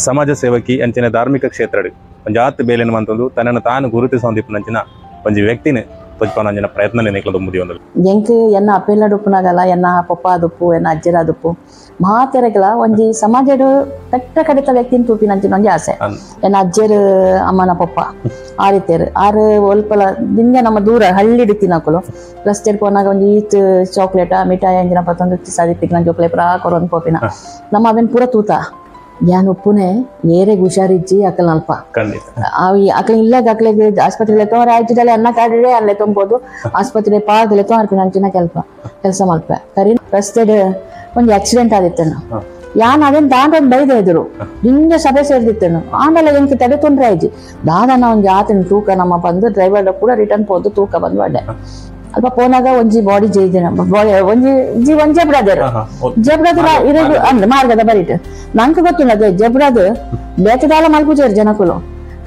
ಸಮಾಜ ಸೇವಕಿ ಅಂಚಿನ ಧಾರ್ಮಿಕ ಕ್ಷೇತ್ರಡ್ ಒಂಜಾತ್ ಬೇಲೆನ್ ಮಂತೊಂದು ತನ್ನನ್ನು ತಾನು ಗುರುತಿಸೊಂದಿಪ್ಪುನಂಚಿನ ಒಂಜಿ ವ್ಯಕ್ತಿನ ತೊಜ್ಪಾನಂಚಿನ ಪ್ರಯತ್ನ ನಿಕ್ಲ ದುಂಬುದಿಯೊಂದುಲ್ಲೆ. ಎಂಕ್ ಎನ್ನ ಅಪ್ಪೆಲ್ಲಡುಪ್ಪುನಾಗಲ ಎನ್ನ ಪೊಪ್ಪ ಆದುಪ್ಪು ಎನ್ನ ಅಜ್ಜೆರಾದುಪ್ಪು ಮಾತೆರಗಲ ಒಂಜಿ ಸಮಾಜಡ್ ಕಟ್ಟ ಕಡಿತ ವ್ಯಕ್ತಿನ ತೂಪಿನಂಚಿನ ಒಂಜಿ ಆಸೆ. ಎನ್ನ ಅಜ್ಜೆರ್ ಅಮ್ಮನ ಪೊಪ್ಪ ಆರಿತೇರು ಆರು ಒಲ್ಪಲ ದಿಂಜ ನಮ್ಮ ದೂರ ಹಳ್ಳಿಡ್ ತಿನ್ನಕುಲು ರಸ್ತೆಡ್ ಪೋನಾಗ ಒಂಜಿ ಈತ್ ಚಾಕ್ಲೇಟ ಮಿಠಾಯಿ ಅಂಚಿನ ಪತ್ತೊಂದು ಸದಿತ್ತಿಕ್ ಜೋಕ್ಲೆ ಪೂರ ಕೊರೊಂದು ಪೋಪಿನ ನಮ್ಮ ಅವೆನ್ ಪೂರ ತೂತ. ಯಾನ್ ಉಪ್ಪುನೆ ಏರೆಗ್ ಹುಷಾರಿಜ್ಜಿ ಅಕಲ್ನ ಅಲ್ಪ ಅಕ್ಲ ಇಲ್ಲಾಗ ಅಕ್ಲೆಗ್ ಆಸ್ಪತ್ರೆ ತೋರ ಆಯ್ತಿಡಲೆ ಅನ್ನ ಕಾಡಿಡೆ ಅಲ್ಲೇ ತೊಂಬೋದು ಆಸ್ಪತ್ರೆ ಪಾದಲೆ ತೋರ್ಪಿನ ಅಂಚಿನ ಕೆಲಸ ಮಲ್ಪೆ. ಕರಿ ರಸ್ತೆಡ್ ಒಂಜಿ ಆಕ್ಸಿಡೆಂಟ್ ಆದಿತ್ತನು ಯಾನ್ ಅದೇನ್ ದಾಂಡೊಂದು ಬೈದ ಎದುರು ದಿಂಜ ಸಭೆ ಸೇರ್ದಿತ್ತನು. ಆಮೇಲೆ ಎಂಕ್ ತಡೆ ತೊಂದ್ರೆ ಆಯ್ಜಿ ದಾದನ ಒಂಜಿ ಆತನ ತೂಕ ನಮ್ಮ ಬಂದು ಡ್ರೈವರ್ ಕೂಡ ರಿಟರ್ನ್ ಪೋದು ತೂಕ ಬಂದು ಅಡ್ಡೆ ಅಲ್ಪ ಪೋನಾಗ ಒಂಜಿ ಬಾಡಿ ಜೈದಿನ ಬಾಡಿ ಒಂಜಿ ಜಿ ಒಂಜಿ ಜಬ್ರಾದರ್ ಜಬ್ರಾದರ್ ಇರೋದು ಅಂದ್ ಮಾರ್ಗದ ಬರಿಟ್ ನಂಗೆ ಗೊತ್ತಿಲ್ಲ ಅದೇ ಜಬ್ರಾದ್ ಬೇತದಾಲ ಮಲ್ಪುಜೇರು ಜನಕುಲು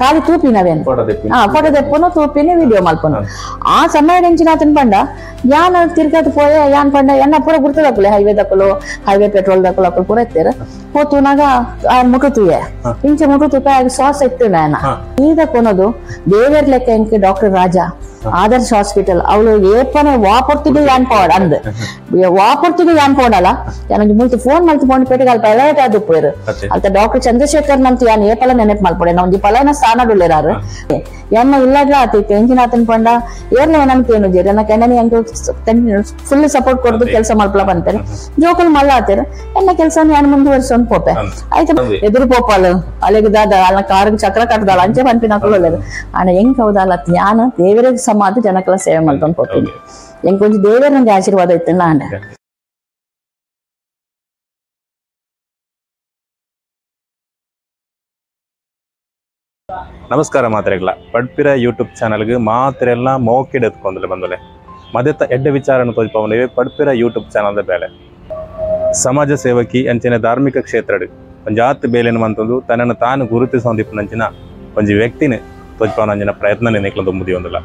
ಖಾಲಿ ತೂಪಿನವೇನು ಫೋಟೋ ದೆಪ್ಪನು ತೂಪಿನಿ ವಿಡಿಯೋ ಮಲ್ಪನು. ಆ ಸಮಯ ಎಂಚಿನ ಪಂಡ ಯಾನ್ ತಿರ್ಗತ್ ಪೋಯೆ ಯಾನ್ ಪಂಡ ಎನ್ನ ಪೂರ ಗುರ್ತದಕ್ಕುಲೆ ಹೈವೇ ದಕ್ಕಲು ಹೈವೇ ಪೆಟ್ರೋಲ್ ದಕ್ಕಲು ಅಕ್ಕಲು ಪೂರ ಎತ್ತೇರು ಪೋತುನಾಗ ಆ ಮುಟು ತೂಯೆ ಇಂಚೆ ಮುಟು ತೂಪ ಶ್ವಾಸ ಇತ್ತು ನಾನ ಈಗ ಕೊನೋದು ದೇವೇರ್ ಲೆಕ್ಕ ಎಂಕ್ ಡಾಕ್ಟರ್ ರಾಜಾ ಆದರ್ಶ ಹಾಸ್ಪಿಟಲ್ ಅವಳು ಏಪನೆ ವಾಪೊರ್ತಿಗೆ ಯಾನ್ ಪೋಡ್ ಅಂದ್ ವಾಪೊರ್ತಿಗೆ ಯಾನ್ ಪೋಡಲ್ಲ ಯಾನೊಂಜಿ ಮುಲ್ತು ಫೋನ್ ಮಲ್ತು ಫೋನ್ ಪೇಟೆಗೆ ಅಲ್ಪ ಅಲರ್ಟ್ ಆದ್ ಉಪ್ಪುವೆರ್. ಅಲ್ತ ಡಾಕ್ಟರ್ ಚಂದ್ರಶೇಖರ್ ನಂತ ಯಾನ್ ಏಪಲ ನೆನಪು ಮಲ್ಪೊಡೆ ಒಂಜಿ ಪಲನ ಸ್ಥಾನಡುಲ್ಲೆರಾರು ಎನ್ನ ಇಲ್ಲಡ್ಲ ಆತೈತೆ ಎಂಚಿನ ಆತನ ಪಂಡ ಏರ್ನ ಏನನ್ ಕೇನುಜೆರ್ ಎನ್ನ ಕೆಂಡನಿ ಎಂಕ್ ಫುಲ್ ಸಪೋರ್ಟ್ ಕೊರ್ದು ಕೆಲಸ ಮಲ್ಪಲ ಪನ್ಪೆರ್ ಜೋಕುಲು ಮಲ್ಲ ಆತೆರ್ ಎನ್ನ ಕೆಲಸ ಯಾನ್ ಮುಂದುವರ್ಸೊಂದು ಪೋಪೆ ಆಯ್ತು. ಎದುರು ಪೋಪಾಲು ಅಲೆಗ್ ದಾದ ಅಲ್ಲ ಕಾರ್ ಚಕ್ರ ಕಟ್ಟದಾಳ ಅಂಚೆ ಪನ್ಪಿನಕುಲು ಉಲ್ಲೆರ್. ಆಂಡ ಎಂಕ್ ಹೌದಲ್ಲ ಯಾನ್ ದೇವರಿಗೆ ಸಮಾಧ ಜನಕಲ ಸೇವೆ ಮಲ್ತೊಂದು ಪೋಪಿನಿ ಎಂಕ್ ಒಂಜಿ ದೇವರ ಆಶೀರ್ವಾದ ಇತ್ತು ಆಂಡ. ನಮಸ್ಕಾರ ಮಾತ್ರೆಗಳ ಪಡ್ಪಿರ ಯೂಟ್ಯೂಬ್ ಚಾನಲ್ಗೆ ಮಾತ್ರೆಲ್ಲ ಮೋಕಿಡ್ ಎತ್ಕೊಂಡ್ರೆ ಬಂದಲೆ ಮದೆತ್ತ ಎಡ್ಡೆ ವಿಚಾರನ ತೋಜ್ಪವನಿವೆ ಪಡ್ಪಿರ ಯೂಟ್ಯೂಬ್ ಚಾನಲ್ದ ಬೇಲೆ. ಸಮಾಜ ಸೇವಕಿ ಅಂಚಿನ ಧಾರ್ಮಿಕ ಕ್ಷೇತ್ರಡ್ ಒಂಜಾತ್ ಬೇಲೆನ್ ಮಂತೊಂದು ತನ್ನನ್ನು ತಾನು ಗುರುತಿಸೊಂದಿಪ್ಪುನಂಚಿನ ಒಂಜಿ ವ್ಯಕ್ತಿನ ತೋಜ್ಪವನಂಚಿನ ಪ್ರಯತ್ನ ನಿಕ್ಲ ದುಂಬುದಿಯೊಂದುಲ್ಲ.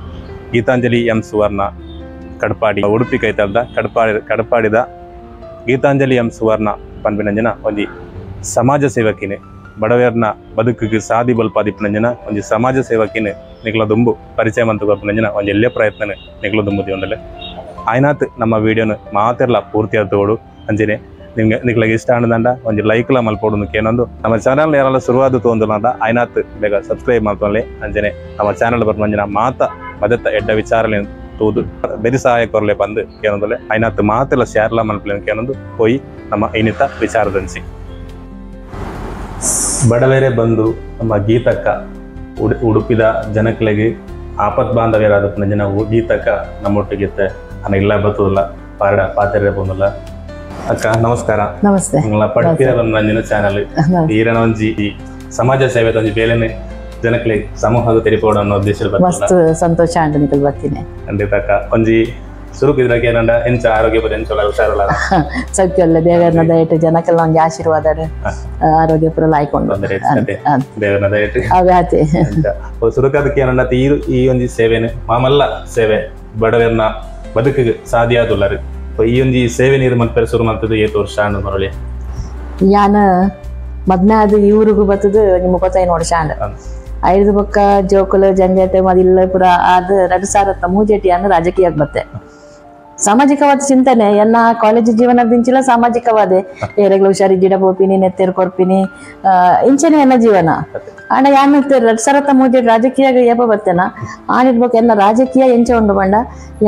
ಗೀತಾಂಜಲಿ ಎಂ ಸುವರ್ಣ ಕಡ್ಪಾಡಿ ಉಡುಪಿ ಕೈತಲ್ದ ಕಡ್ಪಾಡಿದ ಗೀತಾಂಜಲಿ ಎಂ ಸುವರ್ಣ ಪನ್ಪಿನಂಚಿನ ಒಂಜಿ ಸಮಾಜ ಸೇವಕಿನೇ ಬಡವೇರ್ನ ಬದುಕಿಗೆ ಸಾದಿ ಬಲ್ಪಾದಿಪ್ಪನಂಜನ ಒಂಜಿ ಸಮಾಜ ಸೇವಕಿನ ನಿಕ್ಲ ದುಂಬು ಪರಿಚಯ ಮಂತು ಕೊರ್ಪನಂಜನ ಒಂಜಿ ಎಲ್ಲೇ ಪ್ರಯತ್ನ ನಿಕ್ಲ ದುಂಬುದಿಯೊಂದುಲ್ಲೆ. ಆಯ್ನಾತ್ ನಮ್ಮ ವಿಡಿಯೋನ ಮಾತೆರ್ಲ ಪೂರ್ತಿ ತೋಡು ಅಂಚನೆ ನಿಮ್ಗೆ ನಿಕ್ಲಗೆ ಇಷ್ಟ ಆಂಡದಂಡ ಒಂಜಿ ಲೈಕ್ಲ ಮಲ್ಪೊಡು ಕೇನೊಂದು ನಮ್ಮ ಚಾನಲ್ ಯಾರೆಲ್ಲ ಶುರುವಾದ ತೋಂದುಲಂಡ ಆಯ್ನಾತ್ ಬೇಗ ಸಬ್ಸ್ಕ್ರೈಬ್ ಮಲ್ತೊನ್ಲೆ. ಅಂಚನೆ ನಮ್ಮ ಚಾನಲ್ ಬರ್ಪಂಜನ ಮಾತ ಮದತ್ತ ಎಡ್ಡ ವಿಚಾರಲೆ ತೂದು ಬೆರಿ ಸಹಾಯ ಕೊರ್ಲೆ ಬಂದು ಕೇನೊಂದುಲ್ಲೆ. ಆಯ್ನಾತ್ ಮಾತೆಲ್ಲ ಶೇರ್ಲ ಮಲ್ಪಲೆ ಕೇನೊಂದು ಪೋಯಿ ನಮ್ಮ ಇನ್ನಿತ ವಿಚಾರದಂಚಿ. ಬಡವೇರೆ ಬಂದು ನಮ್ಮ ಗೀತಕ್ಕ ಉಡುಪಿದ ಜನಕ್ಲೆಗೆ ಆಪತ್ ಬಾಂಧವ್ಯರಾದ ಜನ ಗೀತಕ್ಕ ನಮ್ಮೊಟ್ಟಿಗಿತ್ತೆ ಅನ್ನ ಇಲ್ಲ ಬತ್ತದಲ್ಲ ಪಾರಡ ಪಾತೆರೆ ಬಂದಲ್ಲ. ಅಕ್ಕ ನಮಸ್ಕಾರ. ನಮಸ್ತೆ. ಪಡ್ಪಿರ ಬಂದ ಚಾನಲ್ ಈರನ ಒಂಜಿ ಸಮಾಜ ಸೇವೆ ಒಂಜಿ ಬೇಲೆನೆ ಜನಕ್ಲೆಗೆ ಸಮೂಹದ ತೆರಿಪೋಡ ಅನ್ನೋ ಉದ್ದೇಶ ಮಸ್ತ್ ಸಂತೋಷ ಆಂಡ್ ನಿಕಲ್ ಬರ್ತೀನಿ. ಖಂಡಿತ ಅಕ್ಕ. ಒಂಜಿ ಸುರುಕು ಇದ್ರಾಗ ಏನಂಡ ಎಂಚ ಆರೋಗ್ಯ ಪದ ಎಂಚ ಹುಷಾರಲ್ಲ ಸೌಖ್ಯ ದೇವರನ್ನ ದಯಟ್ಟು ಜನಕ್ಕೆಲ್ಲ ಒಂಜಿ ಆಶೀರ್ವಾದ ಆರೋಗ್ಯ ಪೂರ ಲಾಯ್ಕೊಂಡು ದೇವರನ್ನ ದಯಟ್ಟು ಸುರುಕದಕ್ಕೆ ಏನಂಡ ಈ ಒಂಜಿ ಸೇವೆನೆ ಮಾಮಲ್ಲ ಸೇವೆ ಬಡವರನ್ನ ಬದುಕಿಗೆ ಸಾಧ್ಯ ಆದುಲ್ಲರು ಈ ಒಂಜಿ ಸೇವೆ ನೀರು ಮಲ್ಪೆರೆ ಶುರು ಮಲ್ತದ್ದು ಏತು ವರ್ಷ ಅಂಡ್ ಮರಳಿ. ಯಾನ ಮದ್ಮೆ ಅದು ಇವ್ರಿಗೂ ಬತ್ತದು ಒಂಜಿ 35 ವರ್ಷ ಅಂಡ್ ಐದು ಬೊಕ್ಕ ಜೋಕುಲು ಜಂಜಾಟ ಮದಿಲ್ಲ ಪೂರ ಅದು 2003 ಅನ್ನ ರಾಜಕೀಯ ಬತ್ತೆ. ಸಾಮಾಜಿಕವಾದ ಚಿಂತನೆ ಎನ್ನ ಕಾಲೇಜ್ ಜೀವನದಿಂಚಿಲ ಸಾಮಾಜಿಕವಾದೆ ಏರೆಗ್ಲ ಹುಷಾರಿ ಗಿಡ ಪೋಪಿನಿ ನೆತ್ತೇರು ಕೊರ್ಪಿನಿ ಇಂಚನೆ ಎನ್ನ ಜೀವನ. ಆಂಡ ಯಾನ್ 2003 ರಾಜಕೀಯ ಏಪ ಬತ್ತೇನ ಆನಿಡ್ಬೇಕು ಎನ್ನ ರಾಜಕೀಯ ಎಂಚ ಉಂಡು ಬಂಡ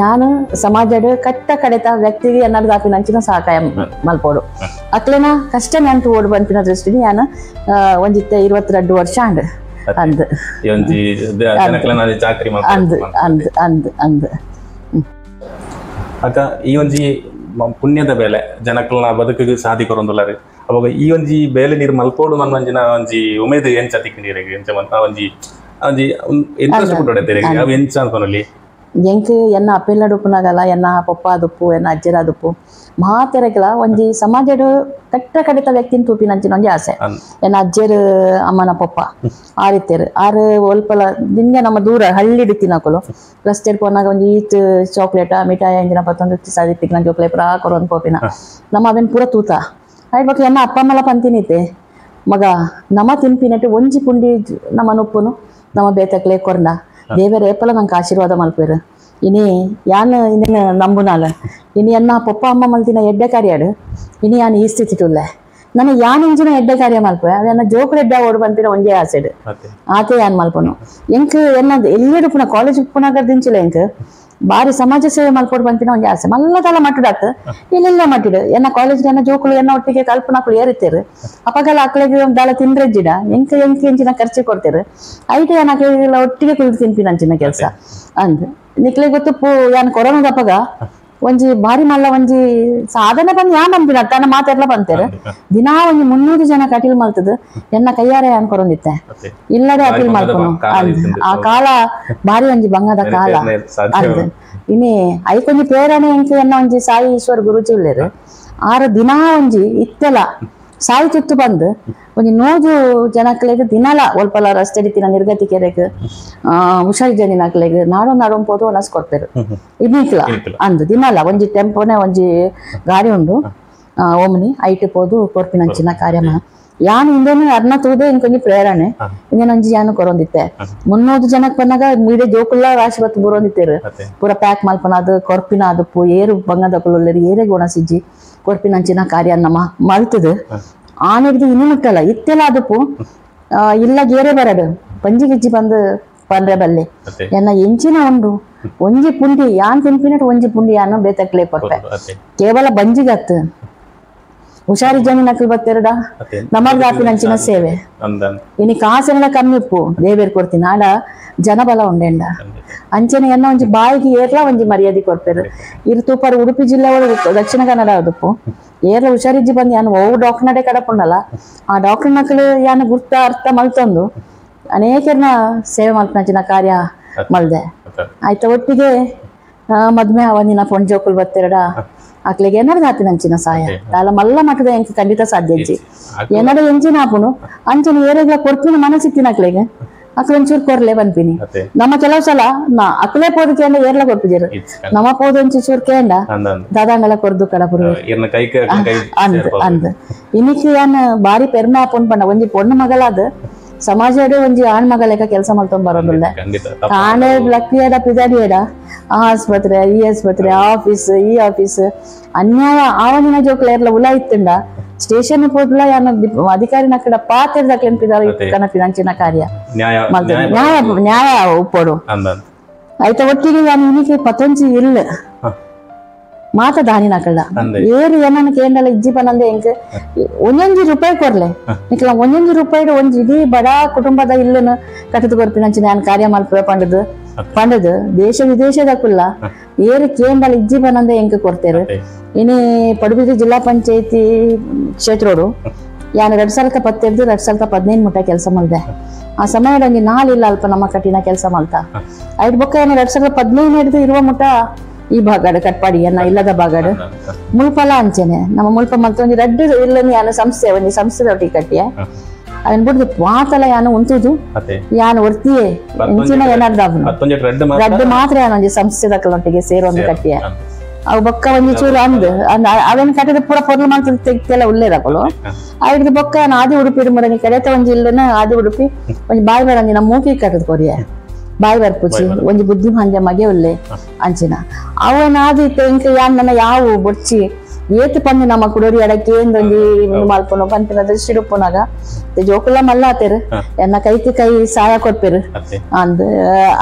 ಯಾನು ಸಮಾಜಡ್ ಕಟ್ಟ ಕಡೆತ ವ್ಯಕ್ತಿಗೆ ಎನ್ನಾರು ದಾಪಿನ ಅಂಚಿನ ಸಹಕಾಯ ಮಲ್ಪೋಡು ಅಕ್ಲೆನ ಕಷ್ಟ ನೆಂಟು ಓಡು ಬಂಪಿನ ದೃಷ್ಟಿని ಯಾನು ಒಂಜಿತ್ತೆ 22 ವರ್ಷ ಆಂಡ್ ಅಂದ್ ಅಂದ್ ಅಂದ್ ಅಂದ್ ಅಂದ್. ಅಕ್ಕ ಈ ಒಂಜಿ ಪುಣ್ಯದ ಬೇಲೆ ಜನಕಲ್ನ ಬದುಕಿಗೆ ಸಾಧಿ ಕೊರೊಂದುಲ್ಲರು ಅವಾಗ ಈ ಒಂಜಿ ಬೇಲೆ ನೀರು ಮಲ್ಪೋಡು ಮನ್ವಂಜಿನ ಒಂಜಿ ಉಮೇದ್ ಎಂಚ ತಿಕ್ಕಿನೀರಿಗೆ ಎಂಚ ಮಂತ ಒಂಜಿ ಒಂಜಿ ಇಂಟ್ರೆಸ್ಟ್ ಕೊಟ್ಟೊಡೆ ಅವು ಎಂಚ ಅನ್ಕೊನಲ್ಲಿ. ಎಂಕ್ ಎನ್ನ ಅಪ್ಪೆಲ್ಲಡುಪ್ಪುನಾಗಲ ಎನ್ನ ಪೊಪ್ಪ ಆದುಪ್ಪು ಎನ್ನ ಅಜ್ಜೆರಾದುಪ್ಪು ಮಾತೆರಗಲ ಒಂಜಿ ಸಮಾಜಡ್ ಕಟ್ಟ ಕಡಿತ ವ್ಯಕ್ತಿನ ತೂಪಿನಂಚಿನ ಒಂಜಿ ಆಸೆ. ಎನ್ನ ಅಜ್ಜೆರ್ ಅಮ್ಮನ ಪೊಪ್ಪ ಆರಿತ್ತೇರು ಆರು ಒಲ್ಪಲ ದಿಂಜ ನಮ್ಮ ದೂರ ಹಳ್ಳಿಡ್ ತಿನ್ನಕುಲು ರಸ್ತೆಡ್ ಪೋನಾಗ ಒಂಜಿ ಈತ್ ಚಾಕ್ಲೇಟ ಮಿಠಾಯಿ ಅಂಚಿನ ಪತ್ತೊಂದು ಸದಿತ್ತಿಕ್ ಜೋಕ್ಲೆ ಪೂರ ಕೊರೊಂದು ಪೋಪಿನ ನಮ್ಮ ಅವೆನ್ ಪೂರ ತೂತ ಆಯ್ತು. ಎನ್ನ ಅಪ್ಪ ಅಮ್ಮಲ ಪಂತಿನಿತ್ತೆ ಮಗ ನಮ ತಿನ್ಪಿನಟ್ಟು ಒಂಜಿ ಪುಂಡಿ ನಮ್ಮ ನುಪ್ಪುನು ನಮ್ಮ ಬೇತಕ್ಲೆ ಕೊರ್ನ ದೇವರ ಏಪಲ ನಂಗೆ ಆಶೀರ್ವಾದ ಮಲ್ಪೇರು ಇನಿ ಯಾನ್ ಇನ್ನೇನು ನಂಬುನಾಲ ಇನಿ ಅನ್ನ ಪಪ್ಪ ಅಮ್ಮ ಮಲ್ತಿನ ಎಡ್ಡೆ ಕಾರ್ಯಾಡು ಇನಿ ಯಾನ್ ಈ ಸ್ಥಿತಿ ನನ್ನ ಯಾನ್ ಇಂಚಿನ ಎಡ್ಡೆ ಕಾರ್ಯ ಮಲ್ಪೆ ಅವನ್ನ ಜೋಕುಲು ಎಡ್ಡೆ ಓಡು ಪನ್ಪಿನ ಒಂಜೇ ಆಸೆಡ್ ಆತೆ ಯಾನ್ ಮಲ್ಪನು ಎಂಕ್ ಎನ್ನ ಎಲ್ಲೆಡು ಪುನ ಕಾಲೇಜ್ ಪುನಗ ದಿಂಚಿಲ್ಲ ಎಂಕ್ ಬಾರಿ ಸಮಾಜ ಸೇವೆ ಮಲ್ಪೋಡು ಪನ್ಪಿನ ಒಂಜಿ ಆಸೆ ಮಲ್ಲ ತಲ ಮಟ್ಟಡಾತ್ ಇಲ್ಲೆಲ್ಲ ಮಟ್ಟಿಡು ಎನ್ನ ಕಾಲೇಜ್ ಎನ್ನ ಜೋಕುಲು ಎನ್ನ ಒಟ್ಟಿಗೆ ಕಲ್ಪನಾಕುಲು ಏರಿತ್ತೇರು ಅಪಗಲ ಅಕ್ಲೆಗ್ ದಾಲ ತಿಂದ್ರೆಜ್ಜಿಡ ಎಂಕ್ ಎಂಕ್ ಎಂಚಿನ ಖರ್ಚು ಕೊಡ್ತೇರು ಐಟ್ ಏನ್ ಅಕ್ಲೆಗೆಲ್ಲ ಒಟ್ಟಿಗೆ ಕುಲ್ದು ತಿನ್ಪಿನ ಅಂಚಿನ ಕೆಲಸ ಅಂದ್ ನಿಕ್ಲೆ ಗೊತ್ತು ಪೂ ಯಾನ್ ಕೊರೋನಾದ ಅಪಗ ಒಂಜಿ ಬಾರಿ ಮಲ್ಲ ಒಂಜಿ ಸಾಧನೆ ಬಂದು ಯಾನ್ ನಂಬಿನ ತನ್ನ ಮಾತೆಲ್ಲ ಬಂತೇರು ದಿನಾ ಒಂಜಿ 300 ಜನ ಕಟೀಲ್ ಮಲ್ತದ ಎನ್ನ ಕೈಯಾರೆ ಯಾನ್ ಕೊರೊಂದಿತ್ತೆ ಇಲ್ಲದೆ ಅಪೀಲ್ ಮಲ್ಪನು ಆ ಕಾಲ ಬಾರಿ ಒಂಜಿ ಬಂಗದ ಕಾಲ ಅಂದ್ ಇನಿ ಐಕೊಂಜಿ ಪ್ರೇರಣೆ ಎಂಕ್ ಎನ್ನ ಒಂಜಿ ಸಾಯಿ ಈಶ್ವರ್ ಗುರುಜಿ ಉಲ್ಲೇರು ಆರು ದಿನಾ ಒಂಜಿ ಇತ್ತೆಲ ಸಾಯಿ ತುತ್ತು ಬಂದು ಒಂಜಿ 100 ಜನಕ್ಲೆಗ್ ದಿನಲ ಒಲ್ಪಲ ರಸ್ತೆ ದಿತ್ತಿನ ನಿರ್ಗತಿ ಕೆರೆಗ್ ಹುಷಾರಿ ಜನಿನಕ್ಲೆಗ್ ನಾಡೋ ನಾಡೋ ಪೋದು ಒಣಸ್ ಕೊಡ್ಪೇರು ಇನ್ನಿಕ್ಲ ಅಂದ್ ದಿನಲ ಒಂಜಿ ಟೆಂಪೋನೆ ಒಂಜಿ ಗಾಡಿ ಉಂಡು ಓಮನಿ ಐಟ್ ಪೋದು ಕೊರ್ಪಿನಂಚಿನ ಕಾರ್ಯಮ ಯಾನ್ ಇಂದೇನು ಅರ್ನ ತೂದೆ ಇಂಕೊಂಜಿ ಪ್ರೇರಣೆ ಇಂದೇನೊಂಜಿ ಯಾನು ಕೊರೊಂದಿತ್ತೆ 300 ಜನಕ್ ಬಂದಾಗ ಮೀಡೆ ಜೋಕುಲ್ಲ ರಾಶಿ ಬತ್ತು ಬರೋಂದಿತ್ತೇರು ಪೂರ ಪ್ಯಾಕ್ ಮಲ್ಪನಾದು ಕೊರ್ಪಿನ ಅದು ಏರು ಬಂಗದಕುಲು ಏರೆ ಗುಣಸಿಜ್ಜಿ ಕೊರ್ಪಿನಂಚಿನ ಕಾರ್ಯ ನಮ್ಮ ಮಲ್ತದು ಆನೆಡ್ದು ಇನ್ನು ಮುಟ್ಟಲ್ಲ ಇತ್ತೆಲ್ಲ ಅದಪ್ಪು ಇಲ್ಲ ಗೇರೆ ಬರಡು ಪಂಜಿ ಗಿಜ್ಜಿ ಬಂದು ಪಂಡ್ರೆ ಬಲ್ಲೆ ಎನ್ನ ಎಂಚಿನ ಉಂಡು ಒಂಜಿ ಪುಂಡಿ ಯಾನ್ ತಿನ್ಪಿನಟ್ ಒಂಜಿ ಪುಂಡಿ ಯಾನು ಬೇತಕ್ಲೆ ಕೊರ್ಪೆ ಕೇವಲ ಬಂಜಿಗತ್ತು ಹುಷಾರಿ ಜಮೀನಕ್ಲು ಬತ್ತೆರಡ ನಮಗ್ ಆಪಿನಂಚಿನ ಸೇವೆ ಇನಿ ಕಾಸೆಲ್ಲ ಕಮ್ಮಿ ಉಪ್ಪು ದೇವೇರ್ ಕೊಡ್ತೀನಿ ಆಡ ಜನಬಲ ಉಂಡೆಂಡ ಅಂಚನೆ ಎನ್ನ ಒಂಜಿ ಬಾಯಿಗೆ ಏರ್ಲ ಒಂಜಿ ಮರ್ಯಾದೆ ಕೊರ್ಪೇರು ಇರು ತೂಪಾರು ಉಡುಪಿ ಜಿಲ್ಲೆ ಒಳಗೆ ದಕ್ಷಿಣ ಕನ್ನಡ ಅದಪ್ಪು ಏರ್ಲ ಹುಷಾರಿಜ್ಜಿ ಬಂದು ಯಾನು ಓ ಡಾಕ್ಟರ್ ನಡೆ ಕಡಪುಂಡಲ್ಲ ಆ ಡಾಕ್ಟರ್ ನಕಲು ಯಾನು ಗುರ್ತ ಅರ್ಥ ಮಲ್ತೊಂದು ಅನೇಕರನ್ನ ಸೇವೆ ಮಲ್ಪನಂಚಿನ ಕಾರ್ಯ ಮಲ್ದೆ ಆಯ್ತಾ ಒಟ್ಟಿಗೆ ಮದ್ಮೆ ಅವನಿನ ಪೊಂಜೋಕುಲು ಬತ್ತೆರಡ ಅಕ್ಲೆಗೆ ಏನಾರು ಆಪಿನಂಚಿನ ಸಹಾಯ ದಾಲ ಮಲ್ಲ ಮಟ್ಟದ ಎಂಕ್ ಖಂಡಿತ ಸಾಧ್ಯ ಇಜ್ಜಿ ಏನಾರು ಎಂಚಿನ ಆಪುನು ಅಂಚನೆ ಏರೆಗ್ಲ ಕೊರ್ಪಿನ ಮನಸ್ಸಿತ್ತಿನ ಅಕ್ಲೆಗೆ ಅಕ್ಲೆ ಒಂಚೂರು ಕೊರ್ಲೆ ಬಂದ್ಪಿನಿ ನಮ್ಮ ಕೆಲವು ಸಲ ನಾ ಅಕ್ಲೆ ಪೋದು ಕೇಂದ್ರ ಏರ್ಲ ಕೊರ್ಪಿಜರು ನಮ್ಮ ಪೋದು ಒಂಚೂರು ಚೂರು ಕೇಂದ್ರ ದಾದಾಂಗಲ ಕೊರ್ದು ಕಡಪುರು ಅಂದ್ ಅಂದ್ ಇನ್ನಿಕ್ಕೆ ಯಾನ್ ಬಾರಿ ಪೆರ್ಮೆ ಆಪುನ್ ಪಂಡ ಒಂಜಿ ಪೊಣ್ಣು ಮಗಲಾದ ಸಮಾಜ ಒಂಜಿ ಆಣ್ ಮಗಲೇಕ ಕೆಲಸ ಮಲ್ತೊಂಡ್ ಬರೋದಿಲ್ಲ ತಾನೇ ಲಕ್ಕಿಯಡ ಪಿದಾಡಿಯಡ ಆ ಆಸ್ಪತ್ರೆ ಈ ಆಸ್ಪತ್ರೆ ಆಫೀಸ್ ಈ ಆಫೀಸ್ ಅನ್ಯಾಯ ಆವನಿನ ಜೋಕ್ಲ ಏರ್ಲ ಉಲ ಇತ್ತುಂಡ ಸ್ಟೇಷನ್ ಪೋದ್ಲ ಯಾನ ಅಧಿಕಾರಿನ ಕಡ ಪಾತೆರ್ದಕ್ಲೆನ್ ಪಿದಾರ ಕನಪಿನಂಚಿನ ಕಾರ್ಯ ನ್ಯಾಯ ನ್ಯಾಯ ಉಪ್ಪೋಡು ಆಯ್ತ ಒಟ್ಟಿಗೆ ಯಾನ್ ಇನ್ನಿಗೆ ಪತೊಂಜಿ ಇಲ್ಲ ಮಾತ ದಾನಿನ ಕಳ್ಳ ಏರು ಏನನ್ನ ಕೇಂದ್ರ ಇಜ್ಜಿ ಪನಂದೆ ಎಂಕ್ ಒಂದೊಂಜಿ ರೂಪಾಯಿ ಕೊರ್ಲೆ ನಿಕ್ಲ ಒಂದೊಂಜಿ ರೂಪಾಯಿ ಒಂಜಿ ಇಡೀ ಬಡ ಕುಟುಂಬದ ಇಲ್ಲನ ಕಟ್ಟದು ಕೊರ್ಪಿನಂಚಿನ ಯಾನ್ ಕಾರ್ಯ ಮಲ್ಪೆ ಪಂಡದು ಪಂಡದು ದೇಶ ವಿದೇಶದ ಕುಲ್ಲ ಏರು ಕೇಂದ್ರ ಇಜ್ಜಿ ಪನಂದೆ ಎಂಕ್ ಕೊಡ್ತೇರು ಇನಿ ಪಡುಬಿದ್ರಿ ಜಿಲ್ಲಾ ಪಂಚಾಯತಿ ಕ್ಷೇತ್ರೋಡು ಯಾನ್ 2017 2015 ಮುಟ್ಟ ಕೆಲಸ ಮಲ್ದೆ ಆ ಸಮಯದ ಒಂಜಿ ನಾಲಿಲ್ಲ ಅಲ್ಪ ನಮ್ಮ ಕಟ್ಟಿನ ಕೆಲಸ ಮಲ್ತ ಐದು ಬೊಕ್ಕ ಏನು 2015 ಹಿಡಿದು ಇರುವ ಮುಟ್ಟ ಈ ಭಾಗಡು ಕಟ್ಪಾಡಿ ಅನ್ನ ಇಲ್ಲದ ಭಾಗಡು ಮುಲ್ಪಲ ಅಂಚೆನೆ ನಮ್ಮ ಮುಲ್ಪ ಮಲ್ತ ಒಂಜಿ ರಡ್ಡು ಇಲ್ಲ ಯಾನು ಸಂಸ್ಥೆ ಒಂಜಿ ಸಂಸ್ಥೆ ಒಟ್ಟಿಗೆ ಕಟ್ಟಿಯ ಅವನ್ ಬಿಡ್ದು ಮಾತಲ ಯಾನು ಉಂಟುದು ಯಾನು ಒರ್ತಿಯೇ ಇಂಚಿನ ಏನಾದ್ರು ರಡ್ಡು ಮಾತ್ರ ಯಾನು ಒಂಜಿ ಸಂಸ್ಥೆ ದಕ್ಕಲೊಟ್ಟಿಗೆ ಸೇರೊಂದು ಕಟ್ಟಿಯ ಅವು ಬೊಕ್ಕ ಒಂಜಿ ಚೂರು ಅಂದ್ ಅವೇನು ಕಟ್ಟಿದ ಪೂರ ಪೊರ್ಲು ಮಾಡ್ತದ ತೆಗ್ತೆಲ್ಲ ಉಲ್ಲೇದಕ್ಕಲು ಐದು ಬೊಕ್ಕ ಯಾನು ಆದಿ ಉಡುಪಿ ಮುರನಿ ಕಡೆತ ಒಂಜಿ ಇಲ್ಲನ ಆದಿ ಉಡುಪಿ ಒಂಜಿ ಬಾಯಿ ಬರಂಜಿ ನಮ್ಮ ಮೂಕಿ ಕಟ್ಟದ ಕೊರಿಯ ಬಾಯಿ ಬರ್ಪುಚಿ ಒಂಜಿ ಬುದ್ಧಿಮಾಂದ್ಯ ಮಗೆ ಉಲ್ಲೆ ಅಂಚಿನ ಅವನಾದಿ ಇಂಕ ಯಾನ್ ನನ್ನ ಯಾವ ಬೊಡ್ಚಿ ಏತು ಪಂದು ನಮ್ಮ ಕುಡೋರಿ ಅಡಕ್ಕೆ ಒಂಜಿ ಮಲ್ಪುನು ಪನ್ಪಿನ ದೃಷ್ಟಿ ಉಪ್ಪುನಾಗ ಜೋಕುಲ ಮಲ್ಲ ಆತೇರು ಎನ್ನ ಕೈತಿ ಕೈ ಸಹಾಯ ಕೊಡ್ಪೇರು ಅಂದ್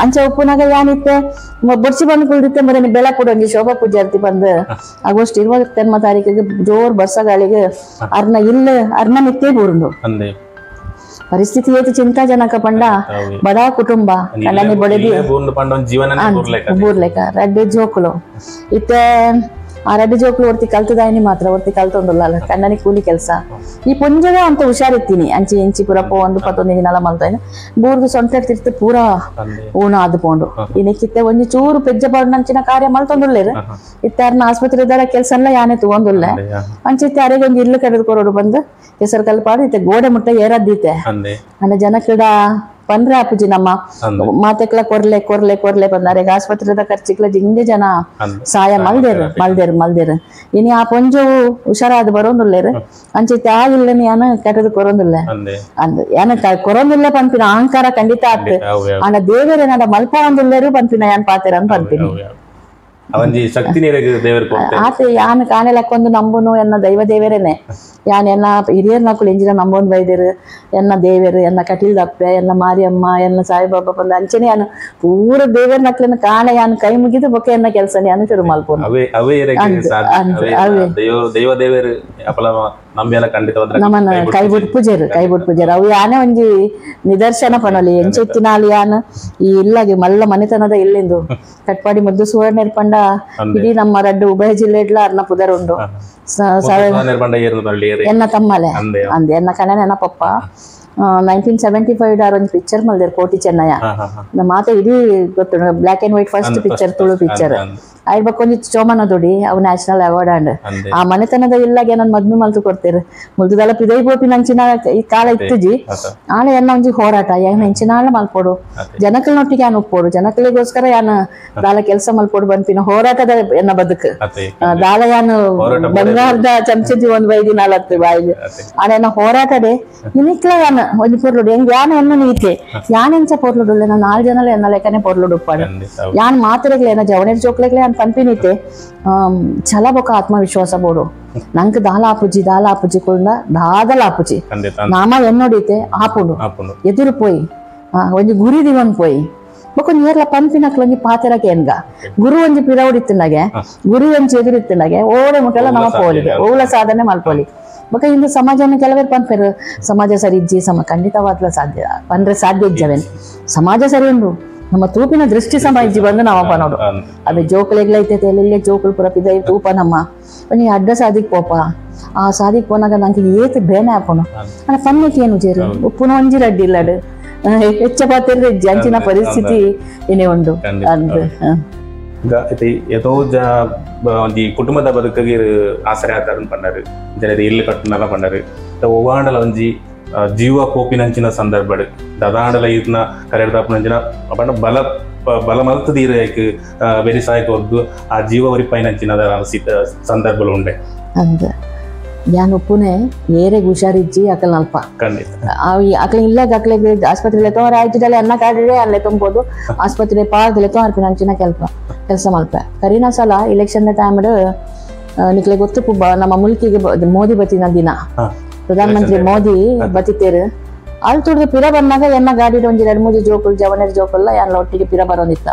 ಅಂಚ ಉಪ್ಪುನಾಗ ಯಾನಿತ್ತೆ ಬೊಡ್ಚಿ ಬಂದು ಕುಳ್ದಿತ್ತೆ ಮರನಿ ಬೆಳಕುಡು ಒಂಜಿ ಶೋಭಾ ಪೂಜಾರ್ತಿ ಬಂದು ಆಗಸ್ಟ್ 28 ತಾರೀಕಿಗೆ ಜೋರ್ ಬರ್ಸಗಾಳಿಗೆ ಅರ್ನ ಇಲ್ಲ ಅರ್ನ ನಿತ್ತೇ ಬೂರುಂಡು ಪರಿಸ್ಥಿತಿ ಏತು ಚಿಂತಾಜನಕ ಪಂಡ ಬಡ ಕುಟುಂಬ ಕಂಡನಿ ಬೊಡೆದಿ ಬೂರ್ಲೆಕ ರಡ್ಡೆ ಜೋಕುಲು ಇತ್ತೆ ಆ ರಡ್ಡೆ ಜೋಕುಲು ಒರ್ತಿ ಕಲ್ತದಾಯಿನಿ ಮಾತ್ರ ಒರ್ತಿ ಕಲ್ತೊಂದುಲ್ಲ ಅಲ್ಲ ಕಂಡನಿ ಕೂಲಿ ಕೆಲಸ ಈ ಪೊಂಜದ ಅಂತ ಹುಷಾರಿತ್ತೀನಿ ಅಂಚಿ ಇಂಚಿ ಪೂರ ಪೋ ಒಂದು 11 ದಿನ ಮಲ್ತಾಯಿನ ಬೂರ್ದು ಸೊಂಟ ತಿರ್ತು ಪೂರ ಊಣ ಆದು ಪೋಂಡು ಇನ್ನಕ್ಕಿತ್ತೆ ಒಂಜಿ ಚೂರು ಪೆಜ್ಜ ಪಾಡುನಂಚಿನ ಕಾರ್ಯ ಮಲ್ತೊಂದುಲ್ಲೇರು ಇತ್ತೆ ಅರ್ನ ಆಸ್ಪತ್ರೆ ಇದ್ದಾರ ಕೆಲಸ ಎಲ್ಲ ಯಾನೆ ತಗೊಂದುಲ್ಲೆ ಅಂಚಿತ್ತೆ ಅರೆಗೆ ಒಂಜಿ ಇಲ್ಲು ಕಡೆದು ಕೊರೋಡು ಬಂದು ಕೆಸರು ಕಲ್ಪಾಡು ಇತ್ತೆ ಗೋಡೆ ಮುಟ್ಟ ಏರದ್ದಿತ್ತೆ ಅಂಡ ಜನಕ್ಕಿಡ ಪಂದ್ರೆ ಆಪುಜಿ ನಮ್ಮ ಮಾತೆಕ್ಲ ಕೊರ್ಲೆ ಕೊರ್ಲೆ ಕೊರ್ಲೆ ಬಂದಾರೆ ಆಸ್ಪತ್ರೆದ ಖರ್ಚಿಗ್ಲ ಜಿಂಜ ಜನ ಸಹಾಯ ಮಲ್ದೇರು ಮಲ್ದೇರು ಮಲ್ದೇರು ಇನಿ ಆ ಪೊಂಜವು ಹುಷಾರಾದ ಬರೋಂದುಲ್ಲೇರು ಅಂಚೆ ಆ ಇಲ್ಲನೆ ಯಾನ ಕಟ್ಟದು ಕೊರೊಂದುಲ್ಲ ಅಂದ್ ಯಾನ ಕೊರೊಂದುಲ್ಲ ಪನ್ಪಿನ ಅಹಂಕಾರ ಖಂಡಿತ ಆತ್ ಆಂಡ ದೇವರು ಏನಾದ ಮಲ್ಪ ಒಂದುಲ್ಲೇರು ಪನ್ಪಿನ ಯಾನ್ ಪಾತೆರ ಪನ್ಪಿನಿ ಆತ ಯಾನ್ ಕಾಣೆಲಕ್ಕೊಂದು ನಂಬುನು ಎನ್ನ ದೈವ ದೇವರೇನೆ ಯಾನ್ ಎನ್ನ ಹಿರಿಯರ್ ನಕುಲು ಎಂಜಿನ ನಂಬೊಂದು ಬೈದೇರು ಎನ್ನ ದೇವರು ಎನ್ನ ಕಟೀಲ್ ದಪ್ಪೆ ಎನ್ನ ಮಾರಿಯಮ್ಮ ಎನ್ನ ಸಾಯಿಬಾಬಾ ಬಂದ ಅಂಚನೆ ಯಾನು ಪೂರ ದೇವರ ನಕ್ಲಿನ ಕಾಣೆ ಯಾನ್ ಕೈ ಮುಗಿದು ಬೊಕ್ಕೆ ಎನ್ನ ಕೆಲಸ ಯಾನು ಶುರು ಮಲ್ಪೋನು ನಮ್ಮನ್ನ ಕೈ ಬಿಟ್ಟು ಪೂಜೆರು ಕೈ ಬಿಟ್ಟು ಪೂಜೆರು ಅವು ಯಾನೇ ಒಂಜಿ ನಿದರ್ಶನ ಪನೊಲಿ ಎಂಚೆತ್ತಿನಾಲ್ ಯಾನ್ ಈ ಇಲ್ಲಾಗಿ ಮಲ್ಲ ಮನೆತನದ ಇಲ್ಲಿಂದು ಕಟ್ಪಾಡಿ ಮುದ್ದು ಸುವರ್ಣ ಪಂಡ ಇಡೀ ನಮ್ಮ ರಡ್ಡು ಉಭಯ ಜಿಲ್ಲೆ ಅರ್ನ ಪುದರ್ ಉಂಡು ಎನ್ನ ತಮ್ಮಲೆ ಅಂದೆ ಎನ್ನ ಕಣ್ಣನ ಎನ್ನ ಪಪ್ಪ 1975 ಒಂಜಿ ಪಿಕ್ಚರ್ ಮಲ್ದೇರು ಕೋಟಿ ಚೆನ್ನಯ್ಯ ನಮ್ಮ ಮಾತ ಇಡೀ ಗೊತ್ತು black and white first picture Tulu picture ಆಯ್ತು ಬಕ್ಕೊಂಜಿ ಚೋಮನ ದುಡಿ ಅವು national award and ಆ ಮನೆತನದ ಇಲ್ಲಾಗೆ ನನ್ನ ಮದ್ಮೆ ಮಲ್ತು ಕೊಡ್ತೇರು ಮುಲ್ತದಲ್ಲ ಪಿದೈ ಪೋಪಿ ನಂಚಿನ ಈ ಕಾಲ ಇತ್ತುಜಿ ಆಳೆ ಎನ್ನ ಒಂಜಿ ಹೋರಾಟ ಏನ್ ಹೆಂಚಿನಾಳ ಮಲ್ಪೋಡು ಜನಕಲ್ನೊಟ್ಟಿಗೆ ಯಾನ್ ಒಪ್ಪೋಡು ಜನಕಲಿಗೋಸ್ಕರ ಯಾನ್ ದಾಲ ಕೆಲಸ ಮಲ್ಪೋಡು ಬಂಪಿನ ಹೋರಾಟದ ಎನ್ನ ಬದುಕು ದಾಲ ಯಾನ್ ಬಂಗಾರದ ಚಮಚದಿ ಒಂದ್ ಬೈದಿನಾಲತ್ತು ಬಾಯಿಗೆ ಆಳೆ ಎನ್ನ ಹೋರಾಟದೆ ಇನಿಕ್ಲ ಯಾನ್ ಒಂಜಿ ಪೊರ್ಲುಡು ಹೆಂಗ್ ಯಾನ್ ಎನ್ನ ನೀತೆ ಯಾನ್ ಎಂಚ ಪೊರ್ಲುಡು ನಾನು 4 ಜನಲ ಎನ್ನ ಲೆಕ್ಕನೆ ಪೊರ್ಲುಡು ಉಪ್ಪಾಡು ಯಾನ್ ಮಾತ್ರೆಗ್ಲೆ ಎನ್ನ ಜವಣೇರ್ ಜೋಕ್ಲೆಗ್ಲೆ ಯಾನ್ ಪನ್ಪಿನೀತೆ ಛಲ ಬೊಕ ಆತ್ಮವಿಶ್ವಾಸ ಬೋಡು ನಂಗೆ ದಾಲ ಆಪುಜಿ ದಾಲ ಆಪುಜಿ ಕುಂಡ ದಾದಲ ಆಪುಜಿ ನಾಮ ಎನ್ನೋಡಿತೆ ಆಪುಂಡು ಎದುರು ಪೋಯಿ ಒಂಜಿ ಗುರಿ ದಿವನ್ ಪೋಯಿ ಬೊಕ ನೇರ್ಲ ಪನ್ಪಿನಕ್ಲ ಒಂಜಿ ಪಾತೆರಕ್ಕೆ ಎನ್ಗ ಗುರು ಒಂಜಿ ಪಿರೌಡಿತ್ತಿನಾಗೆ ಗುರು ಒಂಜಿ ಎದುರಿತ್ತಿನಾಗೆ ಓಡೆ ಮುಟ್ಟೆಲ್ಲ ನಮ್ಮ ಪೋಲಿಗೆ ಓಲ ಸಾಧನೆ ಮಲ್ಪೋಲಿ ಬೊಕ ಇಂದು ಸಮಾಜನ ಕೆಲವರು ಪನ್ಪೆರು ಸಮಾಜ ಸರಿ ಇಜ್ಜಿ ಸಮ ಖಂಡಿತವಾದ್ಲ ಸಾಧ್ಯ ಪಂದ್ರೆ ಸಾಧ್ಯ ಇಜ್ಜವೇನು ಸಮಾಜ ಸರಿ ಉಂಡು ನಮ್ಮ ತೂಪಿನ ದೃಷ್ಟಿ ಸಮಾಜ ಬಂದು ನಾವು ಪನೋಡು ಅದೇ ಜೋಕುಲೆಗ್ಲ ಐತೆ ಎಲ್ಲೆಲ್ಲೇ ಜೋಕುಲು ಪೂರ ಪಿದೈ ತೂಪ ನಮ್ಮ ಒಂಜಿ ಅಡ್ಡ ಸಾದಿಗೆ ಪೋಪ ಆ ಸಾದಿಗೆ ಪೋನಾಗ ನಂಗೆ ಏತ್ ಬೇನೆ ಆಪುಂಡು ಅಣ್ಣ ಪನ್ನಕ್ಕೆ ಏನು ಜೇರು ಉಪ್ಪುನ ಒಂಜಿ ರಡ್ಡಿ ಇಲ್ಲಡು ಹೆಚ್ಚ ಪಾತ್ರ ಅಂಚಿನ ಪರಿಸ್ಥಿತಿ ಏನೇ ಉಂಡು ಅಂದ್ ಏತೋ ಒಂಜಿ ಕುಟುಂಬದ ಬದುಕಿಗೆ ಆಸರೆ ಆತಾರನ್ ಪಂಡರು ಜನರು ಇಲ್ಲು ಕಟ್ಟುನಲ್ಲ ಪಂಡರು ಒವ್ವಾಂಡಲ ಒಂಜಿ ಜೀವ ಪೋಪಿನಂಚಿನ ಸಂದರ್ಭ ದದಾಂಡಲ ಇದನ್ನ ಕರೆದಾಪನಂಚಿನ ಪಂಡ ಬಲ ಬಲ ಮಲ್ತದ ಇರಕ್ಕೆ ಬೆರಿ ಸಹಾಯ ಕೊರ್ದು ಆ ಜೀವ ಒರಿಪೈನಂಚಿನ ಸಂದರ್ಭಗಳು ಉಂಡೆ ಅಂದ ಯಾನ್ ಉಪ್ಪುನೆ ಏರೆಗ್ ಹುಷಾರಿಜ್ಜಿ ಅಕಲ್ ಅಲ್ಪ ಅಕಲ್ ಇಲ್ಲಾಗ ಅಕ್ಲೆಗ್ ಆಸ್ಪತ್ರೆ ಲೆತ್ತೋರ ಆಯ್ತು ಅನ್ನ ಕಾಡಿದ್ರೆ ಅಲ್ಲೇ ತುಂಬೋದು ಆಸ್ಪತ್ರೆ ಪಾರ್ದ್ ಲೆತ್ತೋ ಅರ್ಪಿನಂಚಿನ ಕೆಲಸ ಮಲ್ಪ ಕರಿನ ಸಲ ಇಲೆಕ್ಷನ್ ಟೈಮ್ ನಿಕ್ಲೆ ಗೊತ್ತು ನಮ್ಮ ಮುಲ್ಕಿಗೆ ಮೋದಿ ಬತ್ತಿನ ದಿನ ಪ್ರಧಾನಮಂತ್ರಿ ಮೋದಿ ಬತ್ತಿತ್ತೇರು ಅಲ್ಲಿ ತುಡ್ದು ಪಿರ ಬಂದಾಗ ಎನ್ನ ಗಾಡಿ ಒಂಜಿ 2 3 ಜೋಕುಲು ಜವನೇರ್ ಜೋಕುಲ್ಲ ಯಾನ್ ಒಟ್ಟಿಗೆ ಪಿರ ಬರೋದಿತ್ತ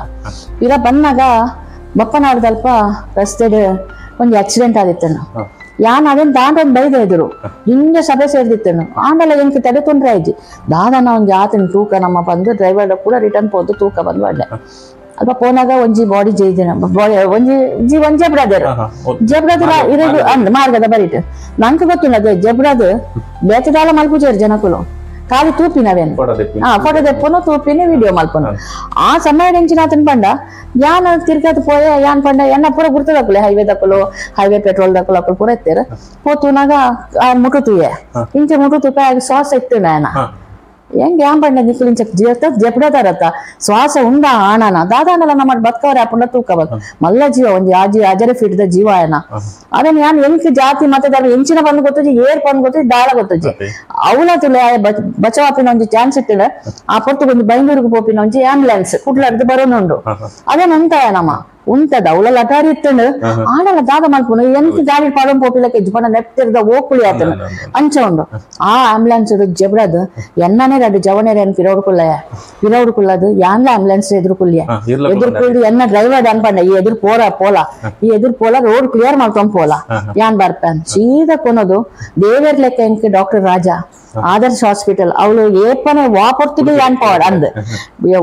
ಪಿರ ಬಂದಾಗ ಬಪ್ಪನಾಡ್ದಲ್ಪ ರಸ್ತೆಡ್ ಒಂಜಿ ಆಕ್ಸಿಡೆಂಟ್ ಆದಿತ್ತನು ಯಾನ್ ಅದೇನ್ ದಾಂಡೊಂದು ಬೈದ ಎದುರು ಹಿಂಗೆ ಸಭೆ ಸೇರ್ದಿತ್ತನು ಆಮೇಲೆ ಎಂಕ್ ತಡೆ ತೊಂದ್ರೆ ಆಯ್ತು ದಾದನ ಒಂಜಿ ಆತನ ತೂಕ ನಮ್ಮ ಬಂದು ಡ್ರೈವರ್ ಕೂಡ ರಿಟರ್ನ್ ಪೋದು ತೂಕ ಬಂದು ಅಡ್ಡೆ ಅಲ್ಪ ಪೋನಾಗ ಒಂಜಿ ಬಾಡಿ ಜೈದಿನ ಬಾಡಿ ಒಂಜಿ ಜೀವನ್ ಜಬ್ರಾದರ್ ಜಬ್ರಾದರ್ ಇರೋದು ಅಂದ್ ಮಾರ್ಗದ ಬರೀಟ್ ನಂಗೆ ಗೊತ್ತಿಲ್ಲ ಅದೇ ಜಬ್ರಾದ್ ಬೇತದಾಲ ಮಲ್ಪುಜೇರು ಜನಕುಲು ಖಾಲಿ ತೂಪಿನವೇನು ಫೋಟೋ ದೆಪ್ಪನು ತೂಪಿನಿ ವಿಡಿಯೋ ಮಲ್ಪನು ಆ ಸಮಯ ಎಂಚಿನ ಪಂಡ ಯಾನ್ ತಿರ್ಗತ್ ಪೋಯೆ ಯಾನ್ ಪಂಡ ಎನ್ನ ಪೂರ ಗುರ್ತದಕ್ಕಲೆ ಹೈವೇ ದಕ್ಕಲು ಹೈವೇ ಪೆಟ್ರೋಲ್ ದಕ್ಕಲು ಅಕ್ಕಲು ಪೂರ ಎತ್ತೇರು ಪೋತುನಾಗ ಮುಟು ತೂಯೆ ಇಂಚೆ ಮುಟು ತೂಪ ಶ್ವಾಸ ಇತ್ತು ನಾನ ಹೆಂಗ್ ಯಾನ್ ಪಂಡ ನಿಕ್ಕಲು ಇಂಚ ಜಪ್ಡತಾರತ್ತ ಶ್ವಾಸ ಉಂಡ ಆಣನ ದಾದಾನಲ್ಲ ನಮ್ಮ ಬತ್ಕವ್ರೆ ಆಪುಂಡ ತೂಕ ಬತ್ ಮಲ್ಲ ಜೀವ ಒಂಜಿ ಆಜಿ ಅಜರೆ ಫಿಟ್ದ ಜೀವ ಆಯನ ಅದನ್ನ ಯಾನ್ ಎಂಕ್ ಜಾತಿ ಮತದಾರ ಎಂಚಿನ ಬಂದು ಗೊತ್ತುಜಿ ಏರ್ ಬಂದು ಗೊತ್ತುಜಿ ದಾಳ ಗೊತ್ತುಜಿ ಅವಳ ತುಲೆ ಬಚಾವಾಪಿನ ಒಂಜಿ ಚಾನ್ಸ್ ಇಟ್ಟಿಲ್ಲ ಆ ಪೊರ್ತುಗೊಂಜಿ ಬೈಂದೂರಿಗೆ ಪೋಪಿನ ಒಂಜಿ ಆಂಬುಲೆನ್ಸ್ ಕುಡ್ಲಾರ್ದು ಬರೋನುಂಡು ಅದೇನ್ ಉಂಟಾಯ ನಮ್ಮ ಉಂಟದ ಅವಳ ಲಟಾರಿ ಇತ್ತಂಡು ಆಡಲ್ಲ ದಾದ ಮಲ್ಪುನು ಎಂತ ಗಾಡಿ ಪಾಡಂ ಪೋಪಿಲಕ್ಕೆ ಪಂಡ ನೆಪ್ತಿರ್ದ ಓಕುಳಿ ಆತನು ಅಂಚ ಉಂಡು ಆ ಆಂಬುಲೆನ್ಸ್ ಜಬ್ರದು ಎನ್ನನೇ ರಡ್ಡು ಜವನೇರ ಏನ್ ಪಿರೌಡ್ಕುಲ್ಲಯ ಪಿರೌಡ್ಕುಲ್ಲದು ಯಾನ್ಲ ಆಂಬುಲೆನ್ಸ್ ಎದುರುಕುಲ್ಲಿಯ ಎದುರುಕುಳ್ಳಿ ಎನ್ನ ಡ್ರೈವರ್ ಅನ್ಪಂಡ ಈ ಎದುರು ಪೋರ ಪೋಲ ಈ ಎದುರು ಪೋಲ ರೋಡ್ ಕ್ಲಿಯರ್ ಮಾಡ್ಕೊಂಡ್ ಪೋಲ ಯಾನ್ ಬರ್ಪನ್ ಸೀದಾ ಕೊನೋದು ದೇವೇರ್ ಲೆಕ್ಕ ಎಂಕ್ ಡಾಕ್ಟರ್ ರಾಜಾ ಆದರ್ಶ ಹಾಸ್ಪಿಟಲ್ ಅವಳು ಏಪನೆ ವಾಪೊರ್ತಿಗೆ ಯಾನ್ ಪೋಡ ಅಂದ್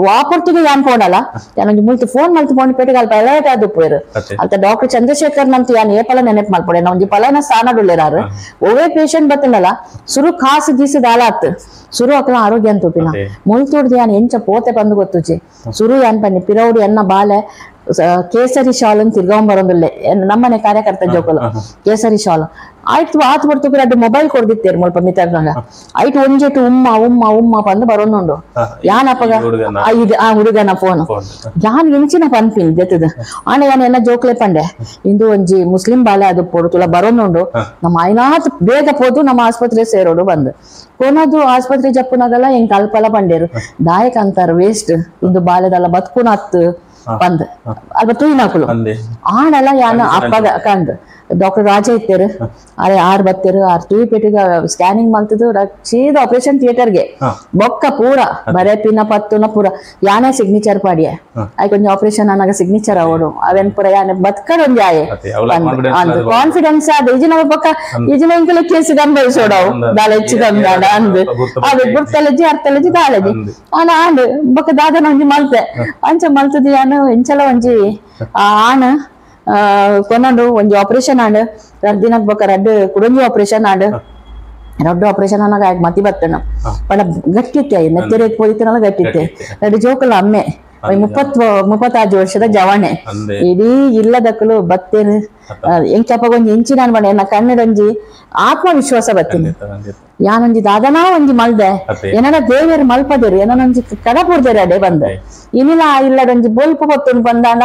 ವಾಪೊರ್ತಿಗೆ ಯಾನ್ ಪೋಡಲ್ಲ ಯಾನೊಂಜಿ ಮುಲ್ತು ಫೋನ್ ಮಲ್ತು ಫೋನ್ ಪೇಟೆಗೆ ಅಲ್ಪ ಅಲರ್ಟ್ ಆದ್ ಪೋಯರು ಅಲ್ತ ಡಾಕ್ಟರ್ ಚಂದ್ರಶೇಖರ್ ನಂತ ಯಾನ್ ಏಪಲ ನೆನಪು ಮಲ್ಪೊಡೆ ಒಂಜಿ ಪಲನ ಸ್ಥಾನಡುಲ್ಲೆರಾರು ಒವ್ವೇ ಪೇಷಂಟ್ ಬತ್ತಂಡಲ ಸುರು ಕಾಸು ಗೀಸು ದಾಲಾತ್ ಸುರು ಅಕಲ ಆರೋಗ್ಯ ಅಂತ ತೂಪಿನ ಮುಲ್ತುಡ್ದು ಯಾನ್ ಎಂಚ ಪೋತೆ ಪಂದು ಗೊತ್ತುಜಿ ಸುರು ಯಾನ್ ಪನ್ನಿ ಪಿರೌಡು ಎನ್ನ ಬಾಲೆ ಕೇಸರಿ ಶಾಲ್ ಅಂತ ತಿರ್ಗೊಂಡ್ ಬರೋದಿಲ್ಲ ನಮ್ಮನೆ ಕಾರ್ಯಕರ್ತ ಜೋಕುಲು ಕೇಸರಿ ಶಾಲ್ ಆಯ್ತು ಆತ್ ಬರ್ತುಕು ರಡ್ಡು ಮೊಬೈಲ್ ಕೊಡ್ದಿತ್ತೇರು ಮುಲ್ಪ ಮಿತರ್ನಾಗ ಆಯ್ತು ಒಂಜೆಟ್ಟು ಉಮ್ಮ ಉಮ್ಮ ಉಮ್ಮ ಪಂದು ಬರೋನುಂಡು ಯಾನ್ ಅಪ್ಪಗ ಆ ಹುಡುಗನ ಫೋನ್ ಯಾನ್ ಎಂಚಿನ ಪನ್ಪಿನ್ ಜೊತೆದ ಆಂಡ ಯಾನ್ ಎನ್ನ ಜೋಕ್ಲೆ ಪಂಡೆ ಇಂದು ಒಂಜಿ ಮುಸ್ಲಿಂ ಬಾಲೆ ಅದು ಪೊಡು ತುಲ ಬರೋನುಂಡು ನಮ್ಮ ಐನಾತ್ ಬೇಗ ಪೋದು ನಮ್ಮ ಆಸ್ಪತ್ರೆ ಸೇರೋಡು ಬಂದು ಕೊನದು ಆಸ್ಪತ್ರೆ ಜಪ್ಪುನಾಗಲ್ಲ ಎಂಕ್ ಅಲ್ಪಲ ಪಂಡೇರು ದಾಯಕ ಅಂತಾರ ವೇಸ್ಟ್ ಇಂದು ಬಾಲೆದಲ್ಲ ಬದುಕುನತ್ ಬಂದ್ ಅಲ್ಪ ತೂಯಿನಕುಲು ಆಂಡಲ ಯಾನ್ ಅಪ್ಪಗ ಕಂದ್ ಡಾಕ್ಟರ್ ರಾಜ ಇತ್ತೇರು ಅರೆ ಆರ್ ಬತ್ತೇರು ಆರ್ ತೂಯಿ ಪೇಟಿಗೆ ಸ್ಕ್ಯಾನಿಂಗ್ ಮಲ್ತದು ಸೀದಾ ಆಪರೇಷನ್ ಥಿಯೇಟರ್ಗೆ ಬೊಕ್ಕ ಪೂರ ಬರೇ ಪಿನ ಪತ್ತುನ ಪೂರ ಯಾನೇ ಸಿಗ್ನೇಚರ್ ಪಾಡಿಯೆ ಆಯ್ಕೆ ಒಂಜಿ ಆಪರೇಷನ್ ಅನ್ನಾಗ ಸಿಗ್ನೇಚರ್ ಅವಡು ಅವೇನ್ ಪೂರ ಯಾನೆ ಬತ್ಕಡ್ ಒಂಜಿ ಆಯೆ ಕಾನ್ಫಿಡೆನ್ಸ್ ಆದ ಈಜಿನ ಬೊಕ್ಕ ಈಜಿನ ಇಂಕಲ ಕೇಸ್ ಗಂಭರಿಸೋಡವು ದಾಲ ಹೆಚ್ಚು ಗಂಗಾಡ ಅಂದ್ ಅದು ಗುರ್ತಲಜಿ ಅರ್ಥಲಜಿ ದಾಲಜಿ ಆನ ಆಂಡ್ ಬೊಕ್ಕ ದಾದನ ಒಂಜಿ ಮಲ್ತೆ ಅಂಚ ಮಲ್ತದು ಯಾನು ಎಂಚಲ ಒಂಜಿ ಆಣ ಕೊನಂಡು ಒಂಜಿ ಆಪರೇಷನ್ ಆಂಡ್ ರಡ್ಡ್ ದಿನಕ್ ಬೊಕ್ಕ ರಡ್ಡ್ ಕುಡೊಂಜಿ ಆಪರೇಷನ್ ಆಂಡ್ ರಡ್ಡ್ ಆಪರೇಷನ್ ಅನ್ನಾಗ ಆಗ ಮತಿ ಬತ್ತಣ ಪಂಡ ಗಟ್ಟಿತ್ತೆ ನೆತ್ತೆರೆ ಪೋದಿತ್ತನಲ್ಲ ಗಟ್ಟಿತ್ತೆ ರಡ್ಡ್ ಜೋಕುಲ ಅಮ್ಮೆ 35 ವರ್ಷದ ಜವಾನೆ ಇಡೀ ಇಲ್ಲದಕ್ಕಲು ಬತ್ತೇನು ಎಂಕಪ್ಪ ಒಂಜಿ ಇಂಚಿನ ಅನ್ಬಂಡೆ ಎನ್ನ ಕಣ್ಣಡೊಂಜಿ ಆತ್ಮವಿಶ್ವಾಸ ಬತ್ತೀನಿ ಯಾನೊಂಜಿ ದಾದನಾ ಒಂಜಿ ಮಲ್ದೆ ಏನನ ದೇವರು ಮಲ್ಪದೇರು ಏನನೊಂಜಿ ಕಡಪುರ್ದೇರು ಅಡೆ ಬಂದ ಇನಿಲ ಇಲ್ಲಡೊಂಜಿ ಬೊಲ್ಪು ಪೊತ್ತುನು ಬಂದಾಂಡ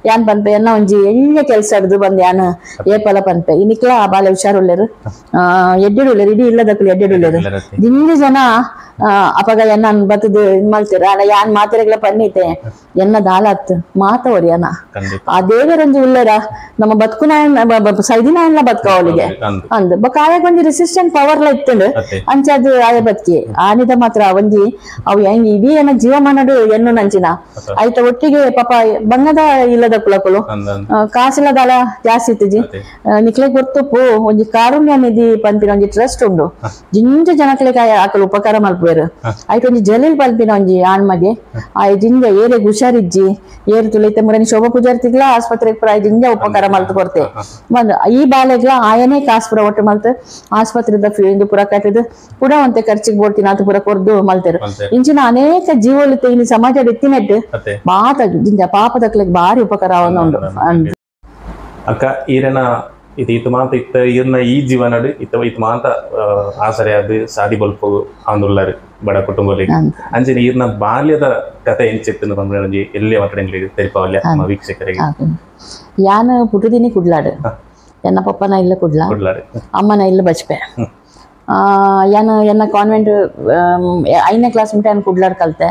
ಯಾನ್ ಪನ್ಪೆ ಎನ್ನ ಒಂಜಿ ಎಳ್ಳೆ ಕೆಲಸ ಹಿಡ್ದು ಬಂದ್ ಯಾನ್ ಏಪಲ ಪನ್ಪೆ ಇನಿಕ್ಲ ಆ ಬಾಲೆ ಹುಷಾರುಲ್ಲೇರು ಎಡ್ಡೆಡುಲ್ಲೇರು ಇಡೀ ಇಲ್ಲದಕ್ಕಲು ಎಡ್ಡೆಡುಲ್ಲೇರು ದಿಂಜ ಜನ ಅಪಗ ಎನ್ನ ಬತ್ತದು ಇದ್ ಮಲ್ತೇರು ಆಂಡ ಯಾನ್ ಮಾತೆರೆಗ್ಲ ಪನ್ನೀತೆ ಎನ್ನ ದಾಲತ್ ಮಾತವರಿ ಅನ ಆ ದೇವರೊಂಜಿ ಉಲ್ಲೇರ ನಮ್ಮ ಬದುಕುನ ಸೈದಿನ ಎಲ್ಲ ಬದುಕವಳಿಗೆ ಅಂದ್ ಬೊಕ್ಕ ಆಯಾಗ ಒಂಜಿ ರೆಸಿಸ್ಟೆಂಟ್ ಪವರ್ಲ ಇತ್ತುಂಡು ಅಂಚ ಅದು ಆಯ ಬದುಕಿ ಆನಿದ ಮಾತ್ರ ಒಂಜಿ ಅವು ಹೆಂಗ್ ಇಡೀ ಏನ ಜೀವಮಾನಡು ಎನ್ನು ನಂಚಿನ ಆಯ್ತ ಒಟ್ಟಿಗೆ ಪಾಪ ಬಂಗದ ಇಲ್ಲದ ಕುಲಕುಲು ಕಾಸಿಲ್ಲದಾಲ ಜಾಸ್ತಿ ಇತ್ತಿಜಿ ನಿಕ್ಲೆ ಗೊತ್ತುಪ್ಪು ಒಂಜಿ ಕಾರುಣ್ಯ ನಿಧಿ ಪನ್ಪಿನ ಒಂಜಿ ಟ್ರಸ್ಟ್ ಉಂಡು ಜಿಂಜ ಜನಕ್ಲೆಗ್ ಆಕಲು ಉಪಕಾರ ಮಲ್ಪುವೆರು ಆಯ್ತು ಒಂಜಿ ಜಲೀಲ್ ಪನ್ಪಿನ ಒಂಜಿ ಆಣ್ಮಗೆ ಆ ಜಿಂಜ ಏರೆಗ್ ಹುಷಾರಿಜ್ಜಿ ಏರು ತುಲೈತೆ ಮುರನಿ ಶೋಭಾ ಪೂಜಾರಿ ತಿಗ್ಲ ಆಸ್ಪತ್ರೆಗೆ ಪೂರ ಜಿಂಜ ಉಪಕಾರ ಮಲ್ತು ಕೊಡ್ತೆ ಬಂದ್ ಈ ಬಾಲೆಗ್ಲ ಆಯನೇ ಕಾಸು ಪೂರ ಒಟ್ಟು ಮಲ್ತು ಆಸ್ಪತ್ರೆದ ಇಂದು ಪೂರ ಕಟ್ಟಿದ್ ಪೂರ ಒಂತೆ ಖರ್ಚಿಗೆ ಬೋಡ್ತೀನಿ ಅದು ಪೂರ ಕೊರ್ದು ಮಲ್ತೇರು ಇಂಚಿನ ಅನೇಕ ಜೀವೋಲಿತೆ ಇನ್ನು ಸಮಾಜದ ಎತ್ತಿನೆಟ್ಟು ಮಾತ ಜಿಂಜ ಪಾಪದಕ್ಲೆಗ್ ಭಾರಿ ಉಪಕಾರ ಉಂಡು. ಅಕ್ಕ ಈರನ ಇದು ಇತ್ತು ಮಾತ ಇತ್ತ ಈರ್ನ ಈ ಜೀವನಡು ಇತ್ತ ಇತ್ತು ಮಾತ ಆಸರೆ ಅದು ಸಾದಿ ಬಲ್ಪು ಆಂದುಳ್ಳಾರು ಬಡ ಕುಟುಂಬಲಿ ಅಂಚಿನ ಈರ್ನ ಬಾಲ್ಯದ ಕತೆ ಎಂಚಿತ್ತು ಒಂಜಿ ಎಲ್ಲಿ ಮಟ್ಟಡೆಂಗ್ಲಿಗೆ ತೆರಿಪಾವಲ್ಯ ನಮ್ಮ ವೀಕ್ಷಕರಿಗೆ. ಯಾನ್ ಪುಟ್ಟುದಿನಿ ಕುಡ್ಲಾಡು, ಎನ್ನ ಪಪ್ಪನ ಇಲ್ಲ ಕುಡ್ಲ, ಅಮ್ಮನ ಇಲ್ಲ ಬಚ್ಪೆ. ಯಾನ್ ಎನ್ನ ಕಾನ್ವೆಂಟ್ 5ನೇ ಕ್ಲಾಸ್ ಮುಟ್ಟ ಯಾನ್ ಕುಡ್ಲಾಡ್ ಕಲ್ತೆ.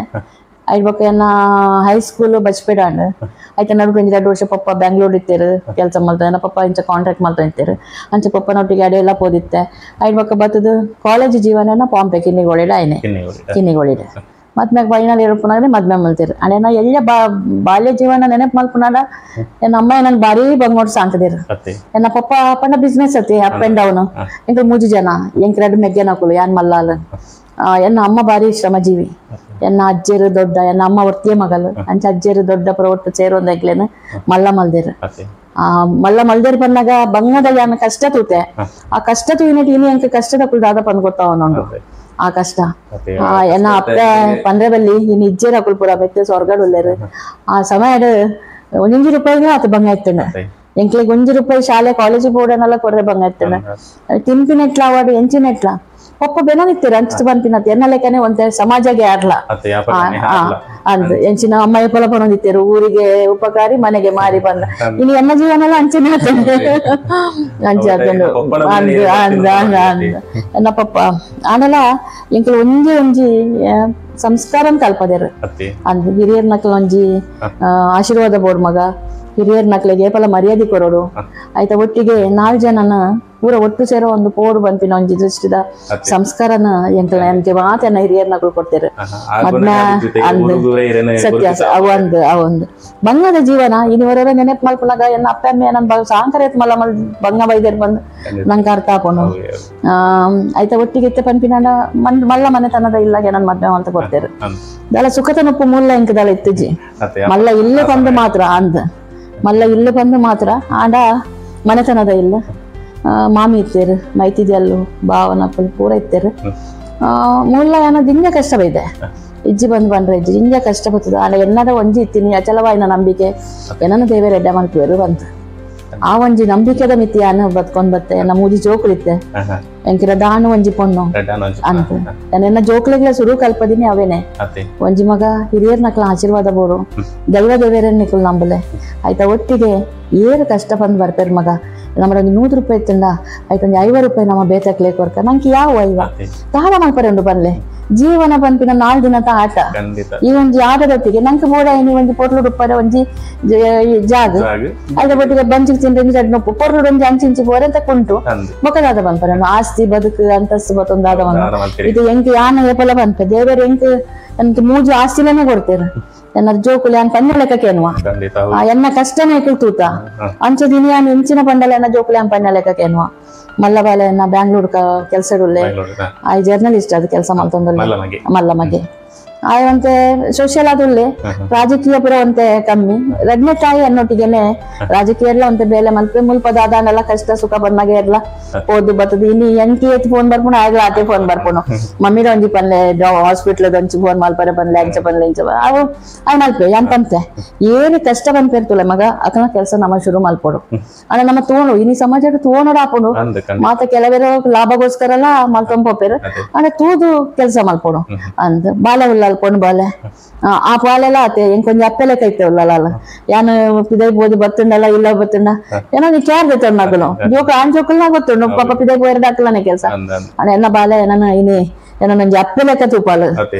ಐದು ಬೊಕ್ಕ ಎನ್ನ ಹೈಸ್ಕೂಲ್ ಬಚ್ಪೇಡ ಅಂಡ್ ಆಯ್ತು ನಡುಕು ಒಂಜಿ 2 ವರ್ಷ ಪಪ್ಪ ಬ್ಯಾಂಗ್ಳೂರ್ ಇತ್ತೇರು ಕೆಲಸ ಮಲ್ತ, ಎನ್ನ ಪಪ್ಪ ಇಂಚ ಕಾಂಟ್ರಾಕ್ಟ್ ಮಲ್ತ ಇತ್ತೇರು ಅಂಚ ಪಪ್ಪನೊಟ್ಟಿಗೆ ಅಡೆ ಎಲ್ಲ ಪೋದಿತ್ತೆ. ಐದು ಬೊಕ್ಕ ಬತ್ತದು ಕಾಲೇಜ್ ಜೀವನನ ಪಾಂಪೆ ಕಿನ್ನಿಗೋಳಿಡ ಆಯ್ನೆ ಕಿನ್ನಿಗೋಳಿಡ ಮದ್ಮ್ಯಾಗ ಫೈನಲ್ ಇರಪ್ಪನಾಗದೆ ಮದ್ಮೆ ಮಲ್ತೇರು. ಅಂಡ್ ಎನ್ನ ಎಲ್ಲ ಬಾಲ್ಯ ಜೀವನ ನೆನಪು ಮಲ್ಪುನಾಡ ಎನ್ನ ಅಮ್ಮ ನನ್ನ ಭಾರಿ ಬಂಗೋಡ್ ಸಾಂಕದಿರು. ಎನ್ನ ಪಪ್ಪ ಪಂಡ ಬಿಸ್ನೆಸ್ ಅತಿ up and down. ಎಂಕಲ್ 3 ಜನ, ಎಂಕ್ 2 ಮೆಗ್ಗೆನಕುಲು ಯಾನ್ ಮಲ್ಲಾಲ್. ಎನ್ನ ಅಮ್ಮ ಭಾರಿ ಶ್ರಮಜೀವಿ, ಎನ್ನ ಅಜ್ಜರು ದೊಡ್ಡ, ಎನ್ನ ಅಮ್ಮ ಒರ್ತಿಯ ಮಗಲು ಅಂಚ ಅಜ್ಜರು ದೊಡ್ಡ ಪುರ ಒಟ್ಟು ಸೇರೊಂದು ಎಂಕ್ಲೇನು ಮಲ್ಲ ಮಲ್ದೇರು. ಆ ಮಲ್ಲ ಮಲ್ದೇರು ಬಂದಾಗ ಬಂಗದ ಯಾನ ಕಷ್ಟ ತೂತೆ, ಆ ಕಷ್ಟ ತೂಯಿನಟ್ ಇನಿ ಎಂಕ ಕಷ್ಟದ ಕುಲ್ ದಾದ ಪಂದ್ ಗೊತ್ತಾವನುಂಡು ಆ ಕಷ್ಟ. ಎನ್ನ ಅಪ್ಪೆ ಪಂದ್ರೆ ಬಲ್ಲಿ ಇನ್ನು ಇಜ್ಜೇರು ಅಕುಲು ಪೂರ ಮೆತ್ತೆ ಸ್ವರ್ಗಡ್ ಉಲ್ಲೇರು. ಆ ಸಮಯಡ್ 1 ರೂಪಾಯಿಗೆ ಆತ ಬಂಗ ಇತ್ತಂಡ ಎಂಕ್ಲೆಗ್ 1 ರೂಪಾಯಿ ಶಾಲೆ ಕಾಲೇಜ್ ಬೋರ್ಡನ್ನೆಲ್ಲ ಕೊರ್ರೆ ಬಂಗ ಇತ್ತಂಡ. ತಿನ್ಪಿನೆಟ್ಲ ಅವಾಡು ಎಂಚಿನೆಟ್ಲ ಪಪ್ಪ ಬೆನೋನಿತ್ತೀರ ಅಂಚು ಬಂತಿನತ್ತೆ ಎನ್ನ ಲೆಕ್ಕನೆ ಒಂತೆ ಸಮಾಜಗೆ ಆರ್ಲ ಅಂದ್ ಎಂಚಿನ ಅಮ್ಮ ಪೊಲ ಪನೊಂದಿತ್ತೇರು ಊರಿಗೆ ಉಪಕಾರಿ ಮನೆಗೆ ಮಾರಿ ಬಂದ ಇನ್ನು ಎನ್ನ ಜೀವನ ಎಲ್ಲ ಅಂಚನೆ ಅಂಚೆ ಆತಂಡು ಅಂದ್ ಅಂದ್ ಅಂದ್ ಅಂದ್ ಎನ್ನ ಪಪ್ಪ ಆನಲ ಎಂಕಲ್ ಒಂಜಿ ಒಂಜಿ ಸಂಸ್ಕಾರ ಕಲ್ಪದೇರು ಅಂದ್ ಹಿರಿಯರ್ ನಕಲ್ ಒಂಜಿ ಆಶೀರ್ವಾದ ಬೋರ್ ಮಗ, ಹಿರಿಯರ್ ನಕ್ಲೆಗೆ ಏಪಲ ಮರ್ಯಾದೆ ಕೊರೋಡು ಆಯ್ತಾ. ಒಟ್ಟಿಗೆ 4 ಜನನ ಪೂರ ಒಟ್ಟು ಸೇರೋ ಒಂದು ಪೋಡು ಬಂಪಿನ ಒಂಜಿ ದೃಷ್ಟಿದ ಸಂಸ್ಕಾರನ ಎಂತ ಎಂತೆ ಮಾತೆನ್ನ ಹಿರಿಯರ್ ನಕಲು ಕೊಡ್ತೇರು. ಸತ್ಯ ಅವೊಂದು ಅವೊಂದು ಬಂಗದ ಜೀವನ ಇನಿವರೆಲ್ಲ ನೆನಪು ಮಲ್ಪುನಾಗ ಎನ್ನ ಅಪ್ಪ ಅಮ್ಮ ನನ್ ಸಾಂಕರೇತ್ ಮಲ್ಲ ಮಲ್ ಬಂಗ ಬೈದೇರ್ ಬಂದು ನಂಗೆ ಅರ್ಥ ಆಪೋನು ಆಯ್ತಾ. ಒಟ್ಟಿಗೆ ಇತ್ತೆ ಪನ್ಪಿನ ಮಲ್ಲ ಮನೆತನದ ಇಲ್ಲಾಗೆ ನನ್ ಮದ್ವೆ ಮಲ್ತ ಕೊಡ್ತೇರು. ದಳ ಸುಖತನಪ್ಪು ಮೂಲ ಎಂಕದಳ ಇತ್ತುಜಿ ಮಲ್ಲ ಇಲ್ಲೇ ಬಂದು ಮಾತ್ರ ಅಂದ್ ಮಲ್ಲ ಇಲ್ಲೇ ಬಂದು ಮಾತ್ರ ಆಂಡ ಮನೆತನದ ಇಲ್ಲ. ಮಾಮಿ ಇತ್ತೇರು, ಮೈತಿದೆಯಲ್ಲು ಭಾವನ ಪೂರ ಇತ್ತೇರು. ಮೂಲ ಏನೋ ದಿಂಜ ಕಷ್ಟ ಬೈದೆ ಇಜ್ಜಿ ಬಂದು ಬಂದ್ರೆ ಇಜ್ಜಿ ಹಿಂಗೆ ಕಷ್ಟ ಬರ್ತದೆ ಆಂಡ ಎನ್ನಡ ಒಂಜಿ ಇತ್ತೀನಿ ಅಚಲವಾಯಿನ ನಂಬಿಕೆ ಏನನ್ನ ದೇವೇರ್ ಎಡ್ಡೆ ಮಲ್ಪುವೆರು ಬಂತು ಆ ಒಂಜಿ ನಂಬಿಕೆದ ಮಿತಿ ಯಾನ್ ಬತ್ಕೊಂಡ್ ಬತ್ತೆ ಎನ್ನ ಮೂಜಿ ಜೋಕುಲಿತ್ತೆ ಎಂಕಿರ ದಾನು ಒಂಜಿ ಪೊಣ್ಣು ಅಂತ ಎನ್ನ ಜೋಕುಲಿಗ್ಲ ಸುರು ಕಲ್ಪದಿನಿ ಅವೇನೆ ಒಂಜಿ ಮಗ ಹಿರಿಯರ್ ನಕ್ಲ ಆಶೀರ್ವಾದ ಬೋರು ದೈವ ದೇವೇರನ್ ನಿಕುಲ್ ನಂಬಲೆ ಆಯ್ತಾ ಒಟ್ಟಿಗೆ ಏರು ಕಷ್ಟ ಬಂದು ಬರ್ಪೇರ್ ಮಗ ನಮ್ಮ ಒಂದು 100 ರೂಪಾಯಿ ಇತ್ತಂಡ ಆಯ್ತು ಒಂದು 50 ರೂಪಾಯಿ ನಮ್ಮ ಬೇತಕ್ಲೆ ಕೊರ್ಕ ನಂಗೆ ಯಾವ ಐವ ದಾನ ಮಲ್ಪರೆ ಉಂಡು ಬನ್ಲೆ ಜೀವನ ಪನ್ಪಿನ 4 ದಿನದ ಆಟ ಈ ಒಂಜಿ ಆಟದೊಟ್ಟಿಗೆ ನಂಗೆ ಬೋಡ ಇನಿ ಒಂಜಿ ಪೊರ್ಲು ರೂಪಾಯಿ ಒಂಜಿ ಜಾಗ ಅದ್ರ ಒಟ್ಟಿಗೆ ಬಂಚಿಗೆ ತಿಂದ್ರೆ ನೋಪು ಪೊರ್ಲು ಒಂಜಿ ಅಂಚಿಂಚಿ ಬೋರೆ ಅಂತ ಕುಂಟು ಮೊಕದಾದ ಬಂಪರೆ ಆಸ್ತಿ ಬದುಕು ಅಂತಸ್ತು ಬತ್ತೊಂದಾದ ಬಂದ ಇದು ಎಂಕ್ ಯಾನ ಏಪಲ ಬಂಪೆ ದೇವರು ಎಂಕ್ ಎಂತ ಮೂಜು ಆಸ್ತಿಲೇನೆ ಕೊಡ್ತೇರು ಎನ್ನ ಜೋಕುಲಿ ಅನ್ ಪನ್ನೆ ಲೆಕ್ಕಕ್ಕೇನುವ ಎನ್ನ ಕಷ್ಟನೇ ತೂತ ಅಂಚ ದಿನ ಯಾನ್ ಇಂಚಿನ ಪಂಡಲ ಎನ್ನ ಜೋಕುಲಿ ಅನ್ ಪನ್ನೆ ಲೆಕ್ಕಕ್ಕೇನುವ ಮಲ್ಲಬಾಲೆ ಎನ್ನ ಬ್ಯಾಂಗ್ಳೂರ್ ಕೆಲಸಡುಲ್ಲೆ ಆ ಜರ್ನಲಿಸ್ಟ್ ಅದು ಕೆಲಸ ಮಲ್ತೊಂದುಲ್ಲೆ ಮಲ್ಲಮಗೆ ಆಯವಂತೆ ಸೋಷಿಯಲ್ ಆದುಲ್ಲೆ ರಾಜಕೀಯ ಪುರ ಒಂತೆ ಕಮ್ಮಿ ರಡ್ನೆ ತಾಯಿ ಅನ್ನೊಟ್ಟಿಗೆನೆ ರಾಜಕೀಯ ಎಲ್ಲ ಒಂತೆ ಬೇಲೆ ಮಲ್ಪೆ ಮುಲ್ಪದಾದನೆಲ್ಲ ಕಷ್ಟ ಸುಖ ಬಂದಾಗ ಎಲ್ಲ ಓದು ಬರ್ತದೆ ಇನ್ನು ಎಂಕಿ ಎತ್ತಿ ಫೋನ್ ಬರ್ಪುಣ ಆಗ್ಲ ಆತೆ ಫೋನ್ ಬರ್ಪುಣ ಮಮ್ಮಿಡ ಒಂಜಿ ಪನ್ಲೆ ಹಾಸ್ಪಿಟ್ಲ್ ಒಂಚಿ ಫೋನ್ ಮಲ್ಪರೆ ಪನ್ಲೆ ಅಂಚ ಪನ್ಲೆ ಇಂಚ ಅವು ಅವ್ ಮಲ್ಪೆ ಏನ್ ಪಂತೆ ಏನು ಕಷ್ಟ ಬಂದ್ಪೇರ್ತುಲೆ ಮಗ ಅಕನ ಕೆಲಸ ನಮ್ಮ ಶುರು ಮಲ್ಪೋಡು ಅಣ್ಣ ನಮ್ಮ ತೋಣು ಇನಿ ಸಮಾಜ ತೋಣೋಡು ಆಪುಂಡು ಮಾತ ಕೆಲವರು ಲಾಭಗೋಸ್ಕರ ಎಲ್ಲ ಮಲ್ಕೊಂಡ್ ಅಣ್ಣ ತೂದು ಕೆಲಸ ಮಲ್ಪೋಡು ಅಂದ್ ಬಾಲೆ ಉಲ್ಲ ಪೊಣ್ಣು ಬಾಲೆ ಆ ಪಾಲೆಲ್ಲ ಆತೆ ಎಂಕ್ ಒಂಜಿ ಅಪ್ಪೆಲೆ ಕೈತೆ ಉಲ್ಲಲ್ಲ ಯಾನ್ ಪಿದೈ ಬೋದು ಬತ್ತುಂಡಲ್ಲ ಇಲ್ಲ ಬತ್ತುಂಡ ಏನೋ ನೀ ಕ್ಯಾರ್ ದೆತ್ತೊಂಡು ಜೋಕ ಆನ್ ಜೋಕುಲ್ನ ಗೊತ್ತುಂಡು ಪಾಪ ಪಿದೈ ಪೋಯೆರೆ ದಾಕಲನೆ ಕೆಲಸ ಅಣ್ಣ ಎನ್ನ ಬಾಲೆ ಏನನ ಇನಿ ಏನೋ ಒಂಜಿ ಅಪ್ಪೆ ಲೆಕ್ಕ ತೂಪಾಲು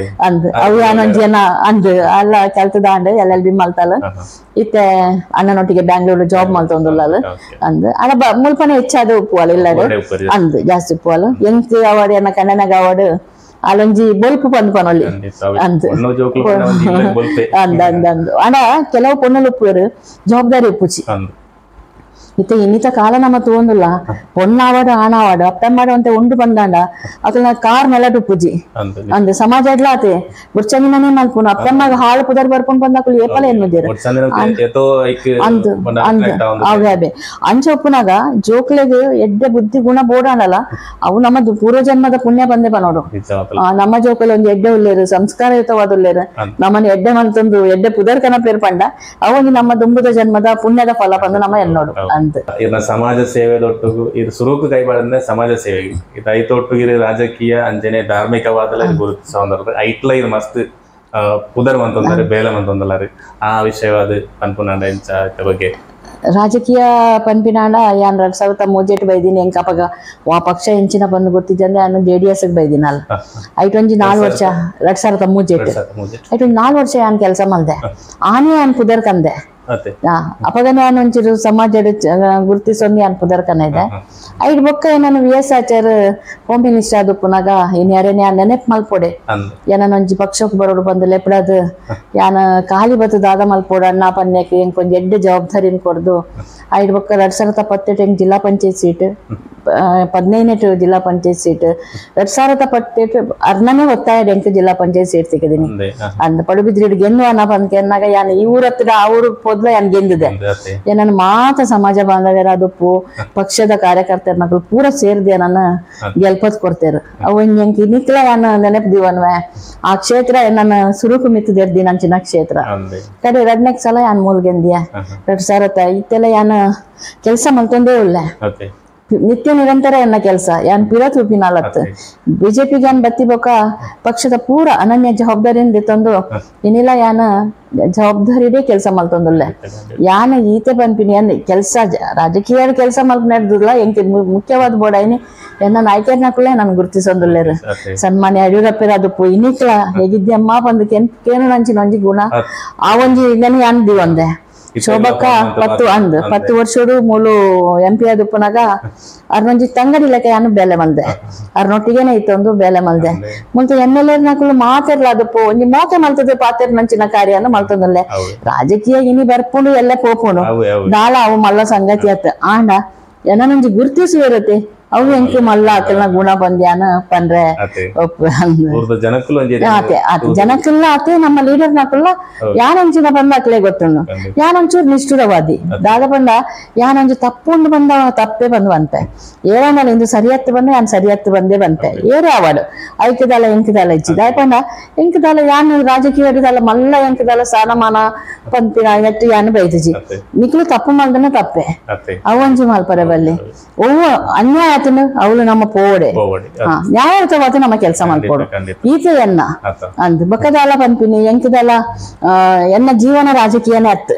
ಅಂದ್ ಅವು ಯಾನೊಂಜಿ ಏನ ಅಂದ್ ಅಲ್ಲ ಕಲ್ತದಾಂಡ್ LLB ಮಲ್ತಾಲ ಇತ್ತೆ ಅಣ್ಣನೊಟ್ಟಿಗೆ ಬ್ಯಾಂಗ್ಳೂರ್ ಜಾಬ್ ಮಲ್ತೊಂದುಲ್ಲಲ್ ಅಂದ್ ಅಣ್ಣ ಮುಲ್ಪನೆ ಹೆಚ್ಚಾದ ಉಪ್ಪುವಲ್ ಇಲ್ಲ ಅಂದ್ ಜಾಸ್ತಿ ಉಪ್ಪುವಲ್ ಎಂಕ್ ಅವಾಡ್ ಎನ್ನ ಕಣ್ಣನಾಗ ಅವಾಡ್ ಅಲ್ಲೊಂಜಿ ಬೊಲ್ಪು ಬಂದು ಪನೊಲಿ ಅಂದ್ ಅಂದ್ ಅಂದ್ ಅಂದ್ ಅಣ್ಣ ಕೆಲವು ಪೊಣ್ಣಲು ಉಪ್ಪುವೆರು ಜವಾಬ್ದಾರಿ ಉಪ್ಪುಚಿ ಇತ್ತೆ ಇನ್ನಿತ ಕಾಲ ನಮ್ಮ ತೋಂದುಲ್ಲ ಪೊಣ್ಣಾವಡು ಆಣಾವಡು ಅಪ್ಪಮ್ಮಾಡು ಅಂತ ಉಂಡು ಬಂದಾಂಡ ಅಕಲ್ನ ಕಾರ್ ನೆಲಟು ಪೂಜಿ ಅಂದ್ ಸಮಾಜ ಎಡ್ಲಾತೆ ಬುರ್ಚಂದಿನೇ ಮಲ್ಪುನು ಅಪ್ಪಮ್ಮಾಗ ಹಾಳು ಪುದರ್ ಬರ್ಕೊಂಡು ಬಂದಾಕುಲು ಏಪಲ ಎನ್ನುದೇರು ಅಂದ್ ಅಂದ್ ಅವೇ ಅಬೆ ಅಂಚ ಉಪ್ಪುನಾಗ ಜೋಕ್ಲೆಗ್ ಎಡ್ಡೆ ಬುದ್ಧಿ ಗುಣ ಬೋಡಾಂಡಲ್ಲ ಅವು ನಮ್ಮ ಪೂರ್ವಜನ್ಮದ ಪುಣ್ಯ ಬಂದೆ ಬನೋಡು ನಮ್ಮ ಜೋಕುಲು ಒಂದು ಎಡ್ಡೆ ಉಲ್ಲೇರು ಸಂಸ್ಕಾರಯುತವಾದ ಉಲ್ಲೇರು ನಮ್ಮನ್ನ ಎಡ್ಡೆ ಮಲ್ತೊಂದು ಎಡ್ಡೆ ಪುದರ್ ಕನ ಪೇರ್ ಪಂಡ ಅವೊಂದು ನಮ್ಮ ದುಂಬುದ ಜನ್ಮದ ಪುಣ್ಯದ ಫಲ ಬಂದು ನಮ್ಮ ಎನ್ನೋಡು. ಇರ್ನ ಸಮಾಜ ಸೇವೆದೊಟ್ಟಿಗೂ ಇದು ಸುರುಕು ಕೈಬಾರ್ದಂದ್ರೆ ಸಮಾಜ ಸೇವೆಗೆ ಇದು ಐತೊಟ್ಟಿಗೆ ರಾಜಕೀಯ ಅಂಜನೆ ಧಾರ್ಮಿಕವಾದಲ್ಲ ಇದು ಗುರುತಿಸೋಂದ್ರೆ ಐಟ್ಲ ಇದು ಮಸ್ತ್ ಪುದರ್ ಮಂತೊಂದರೆ ಬೇಲೆ ಮಂತೊಂದಲ್ಲ ಆ ವಿಷಯವಾದ ಪನ್ಪುನಾಂಡ ಇಂಚ ಬಗ್ಗೆ ರಾಜಕೀಯ ಪನ್ಪಿನಾಂಡ ಯಾನ್ 2003 ಬೈದಿನಿ ಎಂಕ ಅಪಗ ವಾ ಪಕ್ಷ ಎಂಚಿನ ಬಂದು ಗೊತ್ತಿದ್ದಂದ್ರೆ ನಾನು JDS ಬೈದಿನಲ್ಲ ಐಟೊಂಜಿ 4 ವರ್ಷ 2003 ಐಟೊಂಜಿ 4 ವರ್ಷ ಯಾನ್ ಕೆಲಸ ಮಲ್ದೆ ಆನೆ ಯಾನ್ ಪುದರ್ ಕಂದೆ ಅಪಗ ನಾನು ಒಂಚೂರು ಸಮಾಜ ಗುರುತಿಸೊಂದು ಯಾನ್ ಪುದರ್ ಕನ ಇದೆ ಐಡ್ ಬೊಕ್ಕ ನಾನು VS Achar home minister ಆದ ಪುನಗ ಇನ್ ಯಾರೇನೆ ಯಾನ್ ನೆನಪು ಮಲ್ಪೊಡೆ ಏನೊಂಜಿ ಪಕ್ಷಕ್ಕೆ ಬರೋಡು ಬಂದು ಲೆಪಡದು ಯಾನ ಖಾಲಿ ಬತ್ತು ದಾದ ಮಲ್ಪೋಡು ಅಣ್ಣ ಪನ್ಯಕ್ಕೆ ಎಂಕ್ ಒಂಜಿ ಎಡ್ಡೆ ಜವಾಬ್ದಾರಿನ ಕೊಡ್ದು ಐಡ್ ಬೊಕ್ಕ 2018 ಎಂಕ್ ಜಿಲ್ಲಾ ಪಂಚಾಯತ್ ಸೀಟ್ 15 ಜಿಲ್ಲಾ ಪಂಚಾಯತ್ ಸೀಟ್ 2018 ಅರ್ನನೇ ಒತ್ತಾಯ ಎಂಕ್ ಜಿಲ್ಲಾ ಪಂಚಾಯತ್ ಸೀಟ್ ಸಿಕ್ಕಿದೀನಿ ಅಂದ್ ಪಡುಬಿದ್ರಿ ಗೆನ್ನು ಅನ್ನ ಬಂದ್ ಎನ್ನಾಗ ಯಾನ್ ಈ ಊರ ಹತ್ತಿರ ಆ ಊರು ಪೊದ್ಲ ಯಾನ್ ಗೆಂದಿದೆ ಏನನ್ನ ಮಾತ ಸಮಾಜ ಬಾಂಧವ್ಯರ ಅದಪ್ಪು ಪಕ್ಷದ ಕಾರ್ಯಕರ್ತರ ಮಕ್ಕಳು ಪೂರ ಸೇರಿದೆ ನನ್ನ ಗೆಲ್ಪತ್ ಕೊಡ್ತೇರು ಅವು ಎಂಕ್ ಇನ್ನಿಕ್ಲ ಯಾನ್ ನೆನಪು ದಿವನ್ವೆ ಆ ಕ್ಷೇತ್ರ ನನ್ನ ಸುರುಕು ಮಿತ್ತದಿರ್ದಿ ನನ್ ಚಿನ್ನ ಕ್ಷೇತ್ರ ಕಡೆ ಎರಡನೇ ಸಲ ಯಾನ್ ಮೂಲ್ ಗೆಂದಿಯ 2000 ಇತ್ತೆಲ್ಲ ಯಾನ್ ಕೆಲಸ ಮಲ್ತೊಂದೇ ಉಳ್ಳೆ ನಿತ್ಯ ನಿರಂತರ ಎನ್ನ ಕೆಲಸ ಯಾನ್ ಪಿರ ತೂಪಿನಾಲತ್ತು ಬಿಜೆಪಿಗೆ ಯಾನ್ ಬತ್ತಿ ಬೊಕ ಪಕ್ಷದ ಪೂರ ಅನನ್ಯ ಜವಾಬ್ದಾರಿಯಿಂದ ತಂದು ಏನಿಲ್ಲ ಯಾನ ಜವಾಬ್ದಾರಿಡೇ ಕೆಲಸ ಮಲ್ತೊಂದುಲ್ಲೆ ಯಾನ ಈತೆ ಪನ್ಪಿನಿ ಯಾನ್ ಕೆಲಸ ರಾಜಕೀಯ ಕೆಲಸ ಮಲ್ಪನೆರ್ದುಲ್ಲ ಎಂಕ್ ಮುಖ್ಯವಾದ ಬೋಡಾಯಿನಿ ಎನ್ನ ನಾಯ್ಕರ್ನಕುಲೆ ನಾನು ಗುರುತಿಸೊಂದುಲ್ಲೇರು ಸನ್ಮಾನ್ಯ ಯಡಿಯೂರಪ್ಪರ ಅದಪ್ಪು ಇನ್ನಿಕ್ಲ ಹೇಗಿದ್ಯಮ್ಮ ಬಂದು ಕೇನು ನಂಚಿನ ಒಂಜಿ ಗುಣ ಆ ಒಂಜಿ ಇದನ್ನ ಯಾನ್ ದಿವಂದೆ ಶೋಭಕ್ಕ 10 ಅಂದ್ 10 ವರ್ಷಡು ಮೂಲು MP ಆದುಪ್ಪನಾಗ ಅರ್ನೊಂಜಿ ತಂಗಡಿ ಲೆಕ್ಕ ಯಾನು ಬೇಲೆ ಮಲ್ದೆ ಅರ್ನೊಟ್ಟಿಗೆನೆ ಇತ್ತೊಂದು ಬೇಲೆ ಮಲ್ದೆ ಮುಂಚೆ MLA ನಕುಲು ಮಾತೆರ್ಲ ಅದಪ್ಪು ಒಂಜಿ ಮೋಕೆ ಮಲ್ತದೆ ಪಾತೆರ್ ನಂಚಿನ ಕಾರ್ಯನ ಮಲ್ತೊಂದುಲ್ಲೆ ರಾಜಕೀಯ ಇನಿ ಬರ್ಪುಂಡು ಎಲ್ಲ ಪೋಪುಂಡು ದಾಳ ಅವು ಮಲ್ಲ ಸಂಗತಿ ಆತ ಆಂಡ ಏನೊಂಜಿ ಗುರುತಿಸುವಿರತ್ತೆ ಅವು ಎಂಕ್ ಮಲ್ಲ ಅಕಲ್ನ ಗುಣ ಬಂದ್ಯಾನ ಪಂಡ್ರೆ ಆತೆ ಆತೆ ಜನಕ್ಕೆಲ್ಲ ಆತೆ ನಮ್ಮ ಲೀಡರ್ ನಾಕುಲ್ಲ ಯಾನಂಚಿನ ಬಂದ ಅಕ್ಲೆ ಗೊತ್ತುಂಡು ಯಾನೊಂಚೂರು ನಿಷ್ಠುರವಾದಿ ದಾದ ಬಂದ ಯಾನೊಂಜು ತಪ್ಪುಂಡು ಬಂದ ತಪ್ಪೇ ಬಂದು ಬಂತೆ ಏರಾನಲ್ಲ ಇಂದು ಸರಿಯತ್ತು ಬಂದ ಯಾನ್ ಸರಿಯತ್ತು ಬಂದೇ ಬಂತೆ ಏರೇ ಅವಾಡು ಐಕ್ಯದಲ್ಲ ಎಂಕದಲ್ಲ ಇಚ್ಚಿದ ಪಂಡ ಎಂಕದಲ್ಲ ಯಾನ್ ರಾಜಕೀಯ ಮಲ್ಲ ಎಂಕದಲ್ಲ ಸ್ಥಾನಮಾನ ಪಂಪಿನ ನೆಟ್ಟು ಯಾನು ಬೈತಜಿ ನಿಕ್ಲು ತಪ್ಪು ಮಲ್ದನ ತಪ್ಪೆ ಅವಂಜಿ ಮಲ್ಪರೆ ಬಲ್ಲಿ ಒವ್ವ ಅನ್ಯಾಯ ಆತನು ಅವಳು ನಮ್ಮ ಪೋಡೆ ನ್ಯಾಯಯುತವಾದ ನಮ್ಮ ಕೆಲಸ ಮಲ್ಪೋಡು ಈತೆ ಎನ್ನ ಅಂದ್ ಬಕ್ಕದಾಲ ಪಂಪಿನಿ ಎಂಕದಲ್ಲ ಎನ್ನ ಜೀವನ ರಾಜಕೀಯನೇ ಅತ್ತು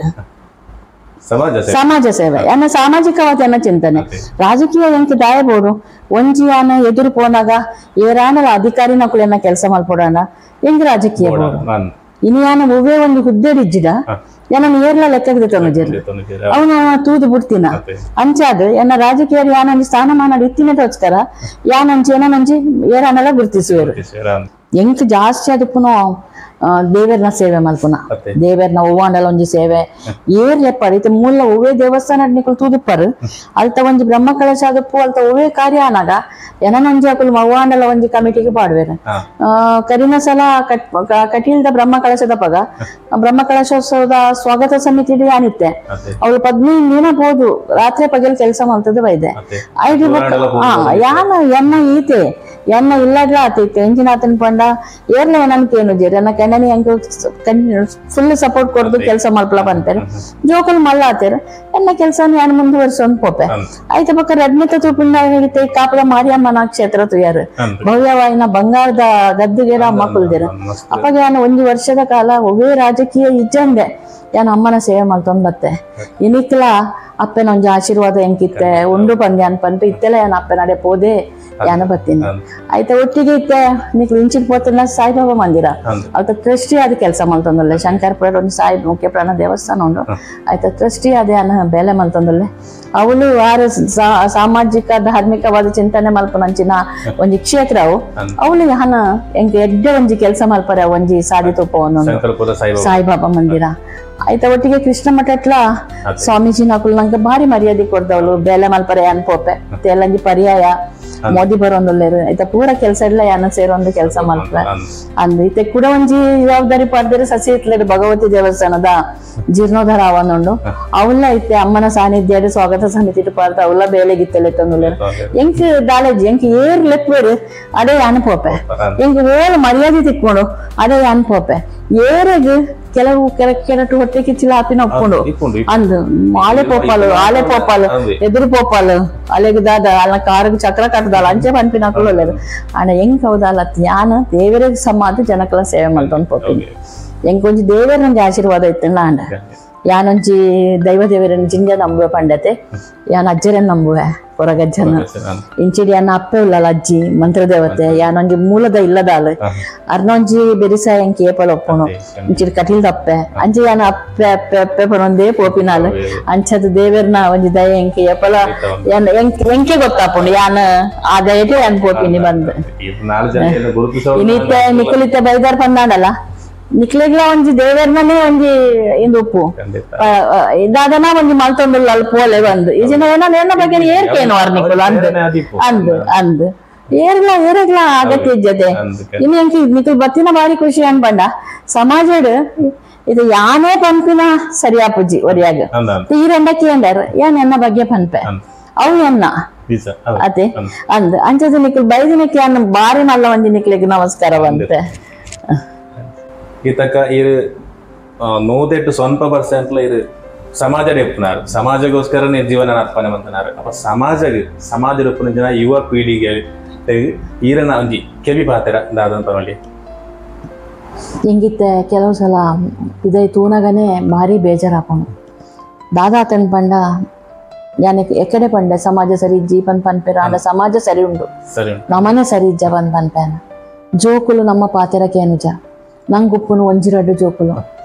ಸಮಾಜ ಸೇವೆ ಎನ್ನ ಸಾಮಾಜಿಕವಾದ ಎನ್ನ ಚಿಂತನೆ ರಾಜಕೀಯ ಎಂಕ ದಾಯಬೋಡು ಒಂಜಿಯಾನ ಎದುರು ಪೋನಾಗ ಏರಾನಲ ಅಧಿಕಾರಿನ ಕುಲೆನ ಕೆಲಸ ಮಲ್ಪೋಡೋಣ ಎಂಕ್ ರಾಜಕೀಯ ಬೋಡು ಇನಿಯಾನ ಒವ್ವೇ ಒಂದು ಹುದ್ದೆಡಿಜ್ಜಿಡ ಎನ್ನ ಏರ್ಲ ಲೆಕ್ಕಗೆ ತೊಂದರೆ ಅವನ ತೂದು ಬಿಡ್ತೀನ ಅಂಚಾದ ಎನ್ನ ರಾಜಕೀಯ ಯಾನಂಜಿ ಸ್ಥಾನಮಾನ ಇತ್ತಿನದೋಸ್ಕರ ಯಾನಂಜಿ ಏನಂಜಿ ಏರಾನೆಲ್ಲ ಗುರುತಿಸುವರು ಎಂಕ್ ಜಾಸ್ತಿ ಅದಕ್ಕೂ ದೇವರನ್ನ ಸೇವೆ ಮಲ್ಪುನ ದೇವರನ್ನ ಒವ್ವಾಂಡಲ ಒಂಜಿ ಸೇವೆ ಏರ್ ಲೆಪ್ಪರ್ ಇತ್ತೆ ಮೂಲ ಒವ್ವೇ ದೇವಸ್ಥಾನ ನಿಕುಲು ತೂದುಪ್ಪರು ಅಲ್ತ ಒಂಜಿ ಬ್ರಹ್ಮ ಕಲಶ ಅದಪ್ಪು ಅಲ್ತ ಒವ್ವೇ ಕಾರ್ಯ ಆನಾಗ ಎನನೊಂಜಿ ಅಕುಲು ಅವ್ವಾಂಡಲ ಒಂಜಿ ಕಮಿಟಿಗೆ ಪಾಡುವೆರು ಕರಿನ ಸಲ ಕಟೀಲ್ದ ಬ್ರಹ್ಮ ಕಲಶದ ಪಗ ಬ್ರಹ್ಮ ಕಲಶೋತ್ಸವದ ಸ್ವಾಗತ ಸಮಿತಿ ಯಾನಿತ್ತೆ ಅವಳು 15 ದಿನ ಪೋದು ರಾತ್ರಿ ಪಗಲ್ ಕೆಲಸ ಮಲ್ತದ ಬೈದೆ ಐದು ಯಾನ ಎನ್ನ ಈತೆ ಎನ್ನ ಇಲ್ಲಡ್ಲ ಆತೈತೆ ಎಂಜಿನಾತನ್ ಪಂಡ ಏರ್ಲ ಏನಂತೇನು ಜೇರಿ ಎನ್ನ ಕೆಂಡನಿ ಎಂಕ್ ಫುಲ್ ಸಪೋರ್ಟ್ ಕೊಡ್ದು ಕೆಲಸ ಮಲ್ಪಲ ಬಂತಾರೆ ಜೋಕಲ್ ಮಲ್ಲ ಆತೇರ ಎನ್ನ ಕೆಲಸ ಯಾನ್ ಮುಂದುವರ್ಸೊಂದು ಪೋಪೆ ಆಯ್ತ ಪಕ್ಕ ರಡ್ಮಿತ ತೂಪಿಂಡ ಕಾಪದ ಮಾರಿಯಮ್ಮನ ಕ್ಷೇತ್ರ ತುಯಾರು ಭವ್ಯವಾಯಿನ ಬಂಗಾರದ ಗದ್ದುಗೆರ ಅಮ್ಮ ಕುಲ್ದಿರ ಅಪ್ಪಾಗ ಯಾನು ಒಂದು ವರ್ಷದ ಕಾಲ ಒವ್ವೇ ರಾಜಕೀಯ ಇಜ್ಜಂದೆ ಯಾನ್ ಅಮ್ಮನ ಸೇವೆ ಮಲ್ತೊಂದು ಬತ್ತೆ ಇನಿಕ್ಲ ಅಪ್ಪನ ಒಂಜಿ ಆಶೀರ್ವಾದ ಎಂಕಿತ್ತೆ ಉಂಡು ಪಂದ್ಯ ಅನ್ ಪನ್ಪೆ ಇತ್ತೆಲ್ಲ ಯಾನ್ ಅಪ್ಪನಡೆ ಪೋದೆ ಯಾನ ಬತ್ತೀನಿ ಆಯ್ತಾ ಒಟ್ಟಿಗೆ ಇತ್ತೆ ನಿಕ್ಲು ಇಂಚಿನ ಪೋತನ ಸಾಯಿಬಾಬಾ ಮಂದಿರ ಅಲ್ತ ಟ್ರಸ್ಟಿ ಆದ ಕೆಲಸ ಮಲ್ತೊಂದುಲ್ಲೆ ಶಂಕರಪುರ ಒಂದು ಸಾಯಿ ಮುಖ್ಯ ಪ್ರಾಣ ದೇವಸ್ಥಾನ ಉಂಡು ಆಯ್ತಾ ಟ್ರಸ್ಟಿ ಆದ ಯಾನ ಬೇಲೆ ಮಲ್ತೊಂದುಲ್ಲೆ ಅವಳು ಆರು ಸಾಮಾಜಿಕ ಧಾರ್ಮಿಕವಾದ ಚಿಂತನೆ ಮಲ್ಪನಂಚಿನ ಒಂಜಿ ಕ್ಷೇತ್ರ ಅವು ಅವಳು ಯಾನ ಎಂಕ್ ಎಡ್ಡೆ ಒಂಜಿ ಕೆಲಸ ಮಲ್ಪರೆ ಒಂಜಿ ಸಾಧಿ ತೋಪವನು ಸಾಯಿಬಾಬಾ ಮಂದಿರ ಆಯ್ತಾ ಒಟ್ಟಿಗೆ ಕೃಷ್ಣ ಮಠಟ್ಲ ಸ್ವಾಮೀಜಿ ನಕುಲ್ ನಂಗೆ ಭಾರಿ ಮರ್ಯಾದೆ ಕೊಡ್ದವಳು ಬೇಲೆ ಮಲ್ಪರೆ ಯಾನ್ ಪೋಪೆ ಎಲ್ಲಂಜಿ ಪರ್ಯಾಯ ಮೋದಿ ಬರೋಂದುಲ್ಲೇರು ಆಯ್ತಾ ಪೂರ ಕೆಲಸ ಇಲ್ಲ ಯಾನ ಸೇರೊಂದು ಕೆಲಸ ಮಲ್ಪೆ ಅಂದ್ ಇತ್ತೆ ಕೂಡ ಒಂಜಿ ಜವಾಬ್ದಾರಿ ಪಡೆದರೆ ಸಸಿ ಇತ್ಲೇರು ಭಗವತಿ ದೇವಸ್ಥಾನದ ಜೀರ್ಣೋದ್ಧಾರ ಅವನುಂಡು ಅವಲ್ಲ ಇತ್ತೆ ಅಮ್ಮನ ಸಾನ್ನಿಧ್ಯ ಸ್ವಾಗತ ಸಮಿತಿ ಪಾರ್ದ ಅವಲ್ಲ ಬೇಲೆಗಿತ್ತೆಲ್ಲ ತಂದುಲ್ಲೇರು ಎಂಕ್ ದಾಲೇಜಿ ಎಂಕ್ ಏರ್ ಲೆಪ್ಪೇರು ಅದೇ ಯಾನ್ ಪೋಪೆ ಎಂಕ್ ಓಲ್ ಮರ್ಯಾದೆ ತಿಕ್ಕೊಂಡು ಅದೇ ಯಾನ್ ಪೋಪೆ ಏರೆಗ್ ಕೆಲವು ಕೆರಟು ಹೊಟ್ಟೆ ಕಿಚ್ಚಿಲ ಆಪಿನ ಒಪ್ಕೊಂಡು ಅಂದ್ ಆಲೆ ಪೋಪಾಲು ಆಲೆ ಪೋಪಾಲು ಎದುರು ಪೋಪಾಲು ಅಲೆಗ್ ದಾದ ಅಲ್ಲ ಕಾರಿಗೆ ಚಕ್ರ ಕಟ್ಟದಾಲ ಅಂಚೆ ಪನ್ಪಿನ ಅಕುಲು ಆಂಡ ಎಂಕ್ ಹೌದಲ್ಲ ಯಾನ ದೇವರಿಗೆ ಸಮಾದ ಜನಕಲ ಸೇವೆ ಮಲ್ತೊಂದು ಪೋಪಿನಿ ಎಂಕ್ ಒಂಜಿ ದೇವರೊಂಜಿ ಆಶೀರ್ವಾದ ಇತ್ತಲ್ಲ ಆಂಡ ಯಾನೊಂಜಿ ದೈವ ದೇವರನ್ನ ಜಿಂಜ ನಂಬುವೆ ಪಂಡತೆ ಯಾನ್ ಅಜ್ಜರನ್ ನಂಬುವೆ ಕೊರಗಜ್ಜನ ಇಂಚಿಡಿ ಯಾನ ಅಪ್ಪೆ ಉಲ್ಲಲ್ಲ ಅಜ್ಜಿ ಮಂತ್ರದೇವತೆ ಯಾನೊಂಜಿ ಮೂಲದ ಇಲ್ಲದಾಲು ಅರ್ನೊಂಜಿ ಬೆರಿಸ ಎಂಕ್ ಏಪಲ ಒಪ್ಪುನು ಇಂಚಿಡಿ ಕಟೀಲ್ದ ಅಪ್ಪೆ ಅಂಚೆ ಯಾನ ಅಪ್ಪೆ ಅಪ್ಪೆ ಅಪ್ಪೆ ಪನೊಂದೇ ಪೋಪಿನಾಲು ಅಂಚದ ದೇವರ್ನ ಒಂಜಿ ದಯ ಎಂಕ್ ಏಪಲ ಯಾನ್ ಎಂಕೆ ಗೊತ್ತಾಪುಂಡು ಯಾನ ಆ ದಯಟೆ ಯಾನ್ ಪೋಪಿನಿ ಬಂದು ಇನ್ನಿತ್ತೆ ನಿಕುಲಿತ್ತೆ ಬೈದಾರ್ ಪಂದಾಂಡಲ್ಲ ನಿಕ್ಲೆಗ್ಲ ಒಂಜಿ ದೇವರ್ನೇ ಒಂಜಿ ಇಂದು ಉಪ್ಪು ದಾದನ ಒಂಜಿ ಮಲ್ತೊಂದುಲ್ಲ ಅಲ್ಪ ಪೋಲೆ ಬಂದು ಈ ಜನ ಏನೋ ಏನ ಬಗ್ಗೆ ಏರ್ಕೇನು ಅವ್ರ ನಿಕುಲು ಅಂದ್ ಅಂದ್ ಅಂದ್ ಏರ್ಲ ಏರಗ್ಲ ಅಗತ್ಯ ಇಜ್ಜತೆ ಇನ್ನು ಎಂಕಿ ನಿಕುಲು ಬತ್ತಿನ ಬಾರಿ ಖುಷಿ ಅನ್ಬಂಡ ಸಮಾಜಡ್ ಇದು ಯಾನೇ ಪಂಪಿನ ಸರಿಯಾಪುಜಿ ಒರಿಯಾಗ ಈ ರಂಡ ಕೇಂಡರ್ ಯಾನ್ ಎನ್ನ ಬಗ್ಗೆ ಪನ್ಪೆ ಅವು ಎನ್ನ ಅದೇ ಅಂದ್ ಅಂಚದ ನಿಕುಲು ಬೈದಿನಕ್ಕೆ ಯಾನ್ ಬಾರಿ ಮಲ್ಲ ಒಂಜಿ ನಿಕ್ಲೆಗ್ ನಮಸ್ಕಾರ ಬಂತೆ. ಈತಕ್ಕ ಇರು 108% ಇರು ಸಮಾಜ ಎಪ್ಪುನಾರು ಸಮಾಜಗೋಸ್ಕರ ಜೀವನ ಅರ್ಪಣೆ ಮಂತನಾರು ಅಪ್ಪ ಸಮಾಜ ಸಮಾಜ ರೂಪನ ಜನ ಯುವ ಪೀಳಿಗೆ ಈರನ ಒಂಜಿ ಕೆವಿ ಪಾತ್ರ ದಾದಂತ ನೋಡಿ ಎಂಗಿತ್ತೆ ಕೆಲವು ಸಲ ಇದೇ ತೂನಗನೆ ಭಾರಿ ಬೇಜಾರಾಪನು ದಾದಾ ತನ್ ಪಂಡ ಯಾನೆ ಎಕಡೆ ಪಂಡ ಸಮಾಜ ಸರಿ ಜೀವನ್ ಪನ್ಪೆರ ಅಂಡ ಸಮಾಜ ಸರಿ ಉಂಡು ನಮನೆ ಸರಿ ಇಜ್ಜ ಪನ್ ಪನ್ಪೇನ ಜೋಕುಲು ನಮ್ಮ ಪಾತೆರಕ್ಕೆ ಅನುಜ ನಂಗುಪ್ಪುನು ಒಂಜಿರಡ್ಡು ಜೋಕುಲು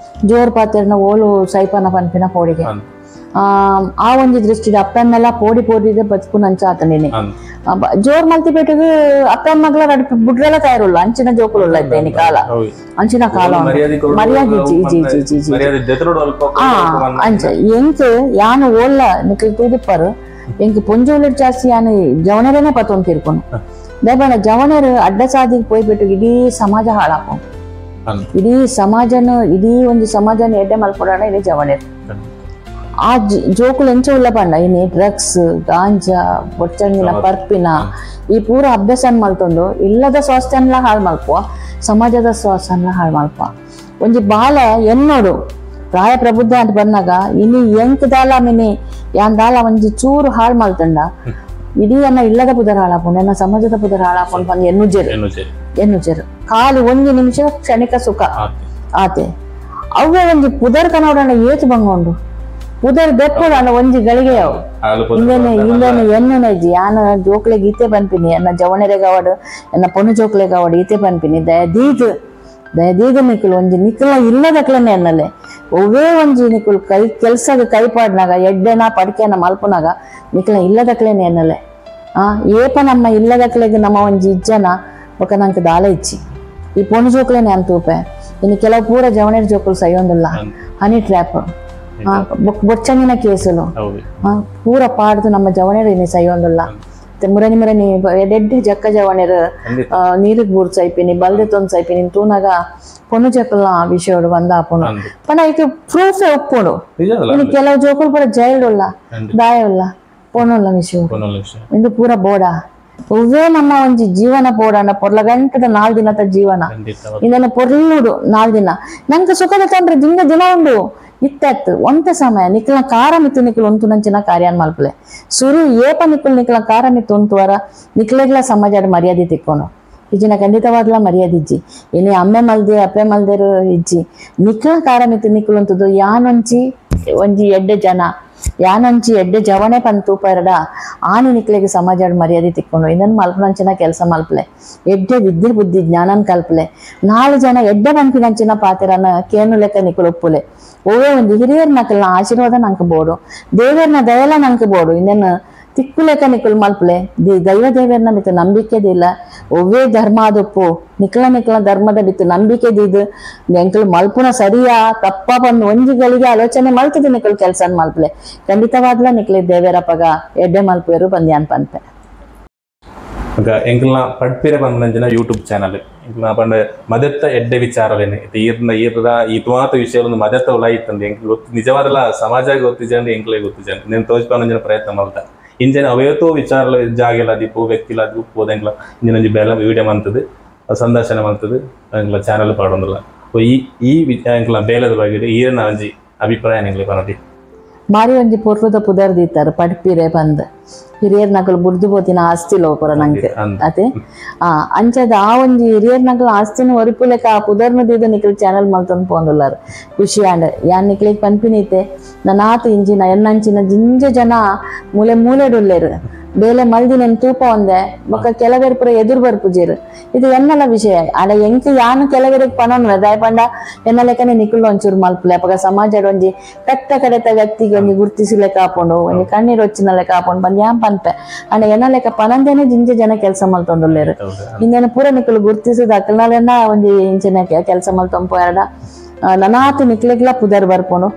ಜೋರ್ ಪಾತೆರನ ಓಲು ಸೈಪನ ಪನ್ಪಿನ ಪೋಡಿಗೆ ಆ ಒಂಜಿ ದೃಷ್ಟಿಡ್ ಅಪ್ಪಮ್ಮೆಲ್ಲ ಪೋಡಿ ಪೋಡಿದೆ ಬದುಕು ನಂಚ ಆತನೇನೆ ಜೋರ್ ಮಲ್ತಿಪೇಟೆಗೆ ಅಪ್ಪಮ್ಮಗ್ಲ ಬುಡ್ರೆಲ್ಲ ತಯಾರುಲ್ಲ ಅಂಚಿನ ಜೋಕುಲು ಉಳ್ಳ ಇತ್ತೆ ಕಾಲ ಅಂಚಿನ ಕಾಲ ಮರ್ಯಾದೆ G G G G G ಅಂಚ ಎಂಕ್ ಯಾನು ಓಲ್ಲ ನಿಕ್ಲು ತೂದುಪ್ಪರು ಎಂಕ್ ಪೊಂಜೋಲೆಡ್ ಜಾಸ್ತಿ ಯಾನ್ ಜವನರೇನೆ ಪತ್ತೊಂದು ತೀರ್ಕೊಂಡು ದಯಪಂಡ ಜವನರು ಅಡ್ಡ ಸಾದಿಗೆ ಪೋಯ್ಬಿಟ್ಟು ಇಡೀ ಸಮಾಜ ಹಾಳಾಪುಂಡು. ಇಡೀ ಸಮಾಜನ ಇಡೀ ಒಂಜಿ ಸಮಾಜನ ಎಡ್ಡೆ ಮಲ್ಪೊಡಾಂಡ ಇಡೀ ಜವನರು ಆ ಜೋಕುಲು ಎಂಚ ಉಲ್ಲ ಪಂಡ ಇನಿ ಡ್ರಗ್ಸ್ ಗಾಂಜಾ ಬೊಚ್ಚಂಗಿನ ಪರ್ಪಿನ ಈ ಪೂರ ಅಭ್ಯಾಸ ಮಲ್ತೊಂದು ಇಲ್ಲದ ಸ್ವಾಸ್ಥ್ಯನ್ಲ ಹಾಳು ಮಲ್ಪುವ ಸಮಾಜದ ಸ್ವಾಸ್ಥ್ಯನ್ಲ ಹಾಳು ಮಲ್ಪುವ. ಒಂಜಿ ಬಾಲೆ ಎನ್ನೋಡು ಪ್ರಾಯ ಪ್ರಬುದ್ಧ ಅಂತ ಬಂದಾಗ ಇನಿ ಎಂಕ್ ದಾಲ ಮಿನಿ ಯಾನ್ ದಾಲ ಒಂಜಿ ಚೂರು ಹಾಳು ಮಲ್ತಂಡ ಇಡೀ ಅನ್ನ ಇಲ್ಲದ ಪುದರ್ ಹಾಳಾಪುಂಡು ಎನ್ನ ಸಮಾಜದ ಪುದರ್ ಹಾಳಾಪುಂಡು ಪಂದ್ ಎನ್ನುಜೆರು ಖಾಲಿ ಒಂಜಿ ನಿಮಿಷ ಕ್ಷಣಿಕ ಸುಖ ಆತೆ ಅವ್ವೆ ಒಂಜಿ ಪುದರ್ ಕನೋಡಣ್ಣ ಏತು ಬಂಗೊಂಡು ಪುದರ್ ದೆಪ್ಪುಡಣ್ಣ ಒಂಜಿ ಗಳಿಗೆ ಅವು ಇಂದನೆ ಇಂದನೆ ಎನ್ನುನಜ್ಜಿ ಯಾನ ಜೋಕ್ಲೆಗ್ ಈತೆ ಪನ್ಪಿನಿ ಎನ್ನ ಜವಣೆರೆಗ್ ಆವಡ್ ಎನ್ನ ಪೊಣ್ಣು ಜೋಕ್ಲೆಗ್ ಆವಡ್ ಈತೆ ಪನ್ಪಿನಿ ದಯದೀದ್ ದಯದೀದ್ ನಿಕುಲು ಒಂಜಿ ನಿಕುಲ ಇಲ್ಲದಕ್ಲನೆ ಎನ್ನಲೆ ಒವ್ವೇ ಒಂಜಿ ನಿಕುಲು ಕೈ ಕೆಲ್ಸಗ್ ಕೈ ಪಾಡ್ನಾಗ ಎಡ್ಡೆನ ಪಡ್ಕೆನ ಮಲ್ಪುನಾಗ ನಿಕುಲ ಇಲ್ಲದಕ್ಲೇನೆ ಎನ್ನಲೆ ಆ ಏಪ ನಮ್ಮ ಇಲ್ಲದಕ್ಲೆಗ್ ನಮ್ಮ ಒಂಜಿ ಇಜ್ಜನ ಬೊಕ ನಂಕ್ ದಾಲ ಇಚ್ಚಿ ಈ ಪೊಣ್ಣು ಜೋಕ್ಲೆನೆ ಅಂತ ತೂಪೆ ಇನ್ನು ಕೆಲವು ಪೂರ ಜವಣೆರ್ ಜೋಕುಲು ಸೈಯೊಂದುಲ್ಲ ಹನಿ ಟ್ರ್ಯಾಪ್ ಬೊಚ್ಚಂಗಿನ ಕೇಸುಲು ಪೂರ ಪಾಡ್ದು ನಮ್ಮ ಜವಣೆರ್ ಇನಿ ಸೈಯೊಂದುಲ್ಲ ಮುರನಿ ಮುರನಿ ಎಡ್ಡೆ ಜಕ್ಕ ಜವಣೆರ್ ನೀರಿಗೆ ಬೂರ್ ಸೈಪಿನಿ ಬಲ್ದೆ ತೊಂದ್ ಸೈಪಿನಿ ತೂನಾಗ ಪೊಣ್ಣು ಜೋಕುಲ್ನ ವಿಷಯಡು ಬಂದಾಪುಂಡು ಪಂಡ ಐಕ್ ಪ್ರೂಫ್ ಒಪ್ಪುಂಡು. ಇನ್ನು ಕೆಲವು ಜೋಕುಲು ಪೂರ ಜೈಲ್ಡ್ ಉಲ್ಲ ದಾಯ ಉಲ್ಲ ಪೊಣ್ಣುಲ್ಲ ವಿಷಯ ಇಂದು ಪೂರ ಬೋಡ ಒವ್ವೇ ನಮ್ಮ ಒಂಜಿ ಜೀವನ ಪೋಡಾಂಡ ಪೊರ್ಲ ಗಂಟದ 4 ದಿನದ ಜೀವನ ಇಂದನ ಪೊರ್ಲುಡು 4 ದಿನ ನಂಗೆ ಸುಖದ ತೊಂದ್ರೆ ದಿಂಗ ದಿನ ಉಂಡು ಇತ್ತತ್ತು ಒಂತ ಸಮಯ ನಿಕ್ಲ ಕಾರ ಮಿತ್ತು ನಿಕ್ಲು ಉಂತು ನಂಚಿನ ಕಾರ್ಯಾನ್ ಮಲ್ಪಲೆ ಸುರು ಏಪ ನಿಕ್ಲು ನಿಕ್ಲ ಕಾರ ಮಿತ್ತು ಉಂತುವರ ನಿಕ್ಲೆಗ್ಲ ಸಮಾಜದ ಮರ್ಯಾದೆ ತಿಕ್ಕೊಂಡು ಇಜ್ಜಿನ ಖಂಡಿತವಾದ್ಲ ಮರ್ಯಾದೆ ಇಜ್ಜಿ ಇನಿ ಅಮ್ಮೆ ಮಲ್ದೆ ಅಪ್ಪೆ ಮಲ್ದೇರು ಇಜ್ಜಿ ನಿಕ್ಲ ಕಾರ ಮಿತ್ತು ನಿಕ್ಲು ಉಂತುದು ಯಾನೊಂಚಿ ಒಂಜಿ ಎಡ್ಡೆ ಜನ ಯಾನೊಂಚಿ ಎಡ್ಡೆ ಜವಣೆ ಪಂತು ಪರಡ ಆನಿ ನಿಕ್ಲೆಗೆ ಸಮಾಜದ ಮರ್ಯಾದೆ ತಿಕ್ಕೊಂಡು ಇದನ್ನು ಮಲ್ಪನಂಚಿನ ಕೆಲಸ ಮಲ್ಪಲೆ ಎಡ್ಡೆ ವಿದ್ಯೆ ಬುದ್ಧಿ ಜ್ಞಾನನ್ ಕಲ್ಪಲೆ 4 ಜನ ಎಡ್ಡೆ ಪನ್ಪಿನಂಚಿನ ಪಾತ್ರನ ಕೇನು ಲೆಕ್ಕ ನಿಕ್ಲು ಒಪ್ಪುಲೆ ಒವ್ವೇ ಒಂದು ಹಿರಿಯರ್ ನಕಲ್ನ ಆಶೀರ್ವಾದ ನಂಗೆ ಬೋಡು ದೇವರ್ನ ದಯಲ ನಂಗೆ ಬೋಡು ಇದನ್ನು ತಿಕ್ಕು ಲೆಕ್ಕ ನಿಕ್ಲು ಮಲ್ಪಲೆ ದೈವ ದೇವರ್ನ ಮಿತ್ತು ನಂಬಿಕೆದಿಲ್ಲ ಒವ್ವೇ ಧರ್ಮ ಅದಪ್ಪು ನಿಕ್ಲ ನಿಕ್ಲ ಧರ್ಮದ ಬಿತ್ತು ನಂಬಿಕೆದಿದ್ದು ಎಂಕಲ್ ಮಲ್ಪುನ ಸರಿಯಾ ತಪ್ಪ ಬಂದು ಒಂಜಿ ಗಳಿಗೆ ಆಲೋಚನೆ ಮಲ್ತದ ನಿಕ್ಲು ಕೆಲಸ ಮಲ್ಪಲೆ ಖಂಡಿತವಾದ್ಲ ನಿಕ್ಲೆ ದೇವರಪ್ಪಗ ಎಡ್ಡೆ ಮಲ್ಪುವರು ಬಂದ್ಯಾನ್ ಪನ್ಪೆ. ಎಂಕಲ್ನ ಪಡ್ಪಿರೆ ಬಂದ ಯೂಟ್ಯೂಬ್ ಚಾನಲ್ ಎಂಕಲ್ನ ಪಂಡ ಮದೆತ್ತ ಎಡ್ಡೆ ವಿಚಾರಲೇನೆ ಈರ್ನ ಈರ್ದ ಈ ತುಮಾತ ವಿಷಯ ಮದೆತ್ತ ಉಲಾಯಿತ್ತಂದು ಎಂಕ್ ಗೊತ್ತು ನಿಜವಾದಲ್ಲ ಸಮಾಜ ಗೊತ್ತಿಜಂಡು ಎಂಕ್ಲೆ ಗೊತ್ತಿಜಂಡು నేను ತೋಜ್ಪಾನಂಜನ ಪ್ರಯತ್ನ ಮಲ್ತ ಇಂಜನ ಅವೇತೋ ವಿಚಾರ ಜಾಗೆಲ್ಲ ದಿಪ್ಪು ವ್ಯಕ್ತಿಲ ದಿಪ್ಪು ಹೋದೆಂಕ್ಲ ಇಂಜಿನ ಬೇಲ ವಿಡಿಯೋ ಮಂತದು ಸಂದರ್ಶನ ಮಂತದು ಎಂಕ್ಲ ಚಾನಲ್ ಪಾಡೊಂದಿಲ್ಲ ಈ ಈ ಎಂಕ್ಲ ಬೇಲದ ಬಗ್ಗೆ ಈರನ ಒಂಜಿ ಅಭಿಪ್ರಾಯ ಎಂಕ್ಲೆ ಪನಟಿ ಮಾರಿ ಒಂಜಿ ಪೊರ್ಲುದ ಪುದರ್ ದೀತಾರ ಪಡ್ಪಿರೆ ಬಂದ್ ಹಿರಿಯರ್ ನಕಲು ಬುಡ್ದು ಪೋತಿನ ಆಸ್ತಿ ಲೋಪುರ ನಂಗೆ ಅದೇ ಅಂಚದ ಆ ಒಂಜಿ ಹಿರಿಯರ್ ನಕಲು ಆಸ್ತಿನ ಒರಿಪುಲೆಕ ಆ ಪುದರ್ನ ದೀದ ನಿಕ್ಲು ಚಾನಲ್ ಮಲ್ತೊಂದು ಪೋಂದುಲ್ಲಾರ್ ಖುಷಿ ಆಂಡ್ ಯಾನ್ ನಿಕ್ಲೆಗ್ ಪನ್ಪಿನೈತೆ ನನಾತ್ ಇಂಜಿನ ಎನ್ನಂಚಿನ ಜಿಂಜ ಜನ ಮೂಲೆ ಮೂಲೆಡುಲ್ಲೇರು ಬೇಲೆ ಮಲ್ದಿನ ತೂಪ ಒಂದೆ ಬೊಕ್ಕ ಕೆಲವೇರು ಪೂರ ಎದುರು ಬರ್ಪುಜೆರ್ ಇದು ಎನ್ನಲ ವಿಷಯ ಆಡ ಎಂಕ್ ಯಾನು ಕೆಲವೇರಿಗೆ ಪನೊನ್ವೆ ದಾಯ ಪಂಡ ಎನ್ನ ಲೆಕ್ಕನೆ ನಿಕುಲು ಒಂಚೂರು ಮಲ್ಪುಲೆ ಅಪಗ ಸಮಾಜಡ್ ಒಂಜಿ ಕಟ್ಟ ಕಡೆತ ವ್ಯಕ್ತಿಗೆ ಒಂಜಿ ಗುರ್ತಿಸಿ ಲೆಕ್ಕ ಹಾಕೊಂಡು ಒಂಜಿ ಕಣ್ಣೀರು వచ్చిನ ಲೆಕ್ಕ ಹಾಕೊಂಡು ಬಂದು ಯಾನ್ ಪನ್ಪೆ ಅಂಡ ಎನ್ನ ಲೆಕ್ಕ ಪನಂದೇನೆ ಜಿಂಜ ಜನ ಕೆಲಸ ಮಲ್ತೊಂದುಲ್ಲೇರು ಇಂದೇನ ಪೂರ ನಿಕುಲು ಗುರ್ತಿಸಿದ ಅಕಲ್ನಾಲೆನ ಒಂಜಿ ಇಂಚಿನ ಕೆಲಸ ಮಲ್ತೊಂದು ಪೋಯರ್ಡ ನನಾತ್ ನಿಕ್ಲೆಗ್ಲ ಪುದರ್ ಬರ್ಪುಂಡು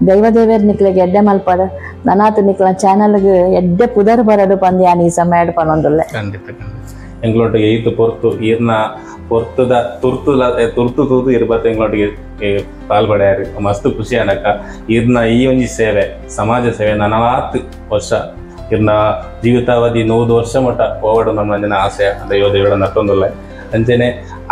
ದೈವ ದೇವೇರ್ ನಿಕ್ಲೆಗ್ ಎಡ್ಡೆ ಮಲ್ಪಡ್ ನನಾತ್ ನಿಕ್ಲ ಚಾನಲ್ಗ್ ಎಡ್ಡೆ ಪುದರ್ ಬರಡು ಪಂದ್ ಯಾನ್ ಈ ಸಮಯ ಪನೊಂದುಲ್ಲೆ. ಖಂಡಿತ ಖಂಡಿತ ಎಂಗ್ಲೊಟ್ಟಿಗೆ ಈತು ಪೊರ್ತು ಈರ್ನ ಪೊರ್ತುದ ತುರ್ತು ತುರ್ತು ತೂತು ಇರ್ಬತ್ತ ಎಂಗ್ಲೊಟ್ಟಿಗೆ ಪಾಲ್ಪಡೆಯಾರು ಮಸ್ತ್ ಖುಷಿ ಆನಕ ಈರ್ನ ಈ ಒಂಜಿ ಸೇವೆ ಸಮಾಜ ಸೇವೆ ನನಾತ್ ವರ್ಷ ಇರ್ನ ಜೀವಿತಾವಧಿ 100 ವರ್ಷ ಮಟ್ಟ ಹೋಗಡು ನಮ್ಮ ಆಸೆ ದೈವ ದೇವರ ನಟ್ಟೊಂದುಲ್ಲ ಅಂಚೆನೆ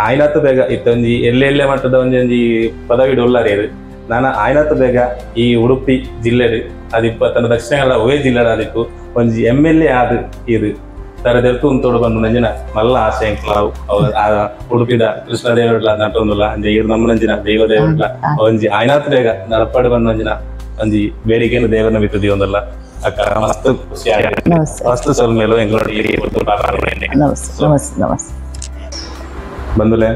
ಆಯ್ನಾತು ಬೇಗ ಇತ್ತೊಂಜಿ ಎಲ್ಲೆಲ್ಲೆ ಮಟ್ಟದ ಒಂಜಿ ಒಂಜಿ ಪದವಿಡು ಉಳ್ಳಾರೇರು ನಾನು ಆಯ್ನಾತು ಬೇಗ ಈ ಉಡುಪಿ ಜಿಲ್ಲೆಡು ಅದಿಪ್ಪ ತನ್ನ ದಕ್ಷಿಣ ಕನ್ನಡ ಒವೇ ಜಿಲ್ಲೆಡು ಅದಿಪ್ಪು ಒಂಜಿ MLA ಆದ್ ಇರು ತರದೆರ್ತು ಉಂತೋಡು ಬಂದು ನಂಜಿನ ಮಲ್ಲ ಆಸೆ ಎಂಕ್ಲಾವು ಉಡುಪಿದ ಕೃಷ್ಣದೇವರುಡ್ಲ ನಟೊಂದುಲ್ಲ ಅಂಜೆ ಇರು ನಮ್ಮ ನಂಜಿನ ದೈವ ದೇವರುಡ್ಲ ಒಂಜಿ ಆಯ್ನಾತು ಬೇಗ ನಡಪಾಡು ಬಂದ ಒಂಜಿನ ಒಂಜಿ ಬೇಡಿಕೆಯನ್ನು ದೇವರನ್ನ ಬಿತ್ತದೀವೊಂದಲ್ಲ ಅಕ್ಕ ಮಸ್ತ್ ಖುಷಿ ಆಗಿದೆ ಮಸ್ತ್ ಸೊಲ್ಮೇಲು ನಮಸ್ತೆ. ಬಂದುಲೆ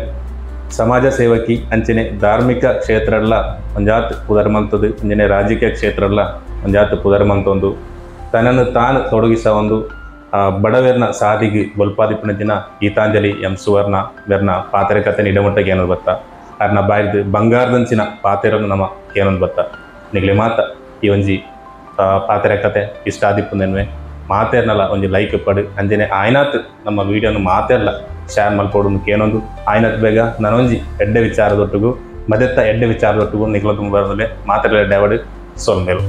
ಸಮಾಜ ಸೇವಕಿ ಅಂಚನೆ ಧಾರ್ಮಿಕ ಕ್ಷೇತ್ರಲ್ಲ ಒಂಜಾತ್ ಪುದರ್ಮಂತದ್ದು ಅಂಚನೆ ರಾಜಕೀಯ ಕ್ಷೇತ್ರಲ್ಲ ಒಂಜಾತ್ ಪುದರ್ಮಂತೊಂದು ತನ್ನನ್ನು ತಾನು ತೊಡಗಿಸ ಒಂದು ಬಡವೆರ್ನ ಸಾದಿಗೆ ಬೊಲ್ಪಾದಿಪ್ಪನ ದಿನ ಗೀತಾಂಜಲಿ ಎಂ ಸುವರ್ಣ ಬೆರ್ನ ಪಾತ್ರೆ ಕತೆ ನಿಡಮಟ್ಟಕ್ಕೆ ಏನದು ಬತ್ತ ಅರ್ನ ಬಾಯ್ದು ಬಂಗಾರದಂಚಿನ ಪಾತ್ರೆಯನ್ನು ನಮ್ಮ ಏನೊಂದು ಬತ್ತ ನಿಗ್ಲೆ ಮಾತ ಈ ಒಂಜಿ ಪಾತ್ರೆ ಕತೆ ಇಷ್ಟ ಆದಿಪ್ಪುನೆನ್ವೆ ಮಾತೆರ್ನಲ ಒಂಜಿ ಲೈಕ್ ಪಡು ಅಂಚನೆ ಆಯ್ನಾತ್ ನಮ್ಮ ವಿಡಿಯೋನು ಮಾತೆರ್ಲ ಶೇರ್ ಮಲ್ಪೊಡು ಕೇನೊಂದು ಆಯ್ನಾತ್ ಬೇಗ ನನೊಂಜಿ ಎಡ್ಡೆ ವಿಚಾರದೊಟ್ಟುಗು ಮದೆತ್ತ ಎಡ್ಡೆ ವಿಚಾರದೊಟ್ಟುಗು ನಿಕ್ಲ ತುಂಬ ಬರೋದಿಲ್ಲ ಮಾತೆರ್ಲ ಡೆವಡ್ ಸೊಲ್ಮೆಲು.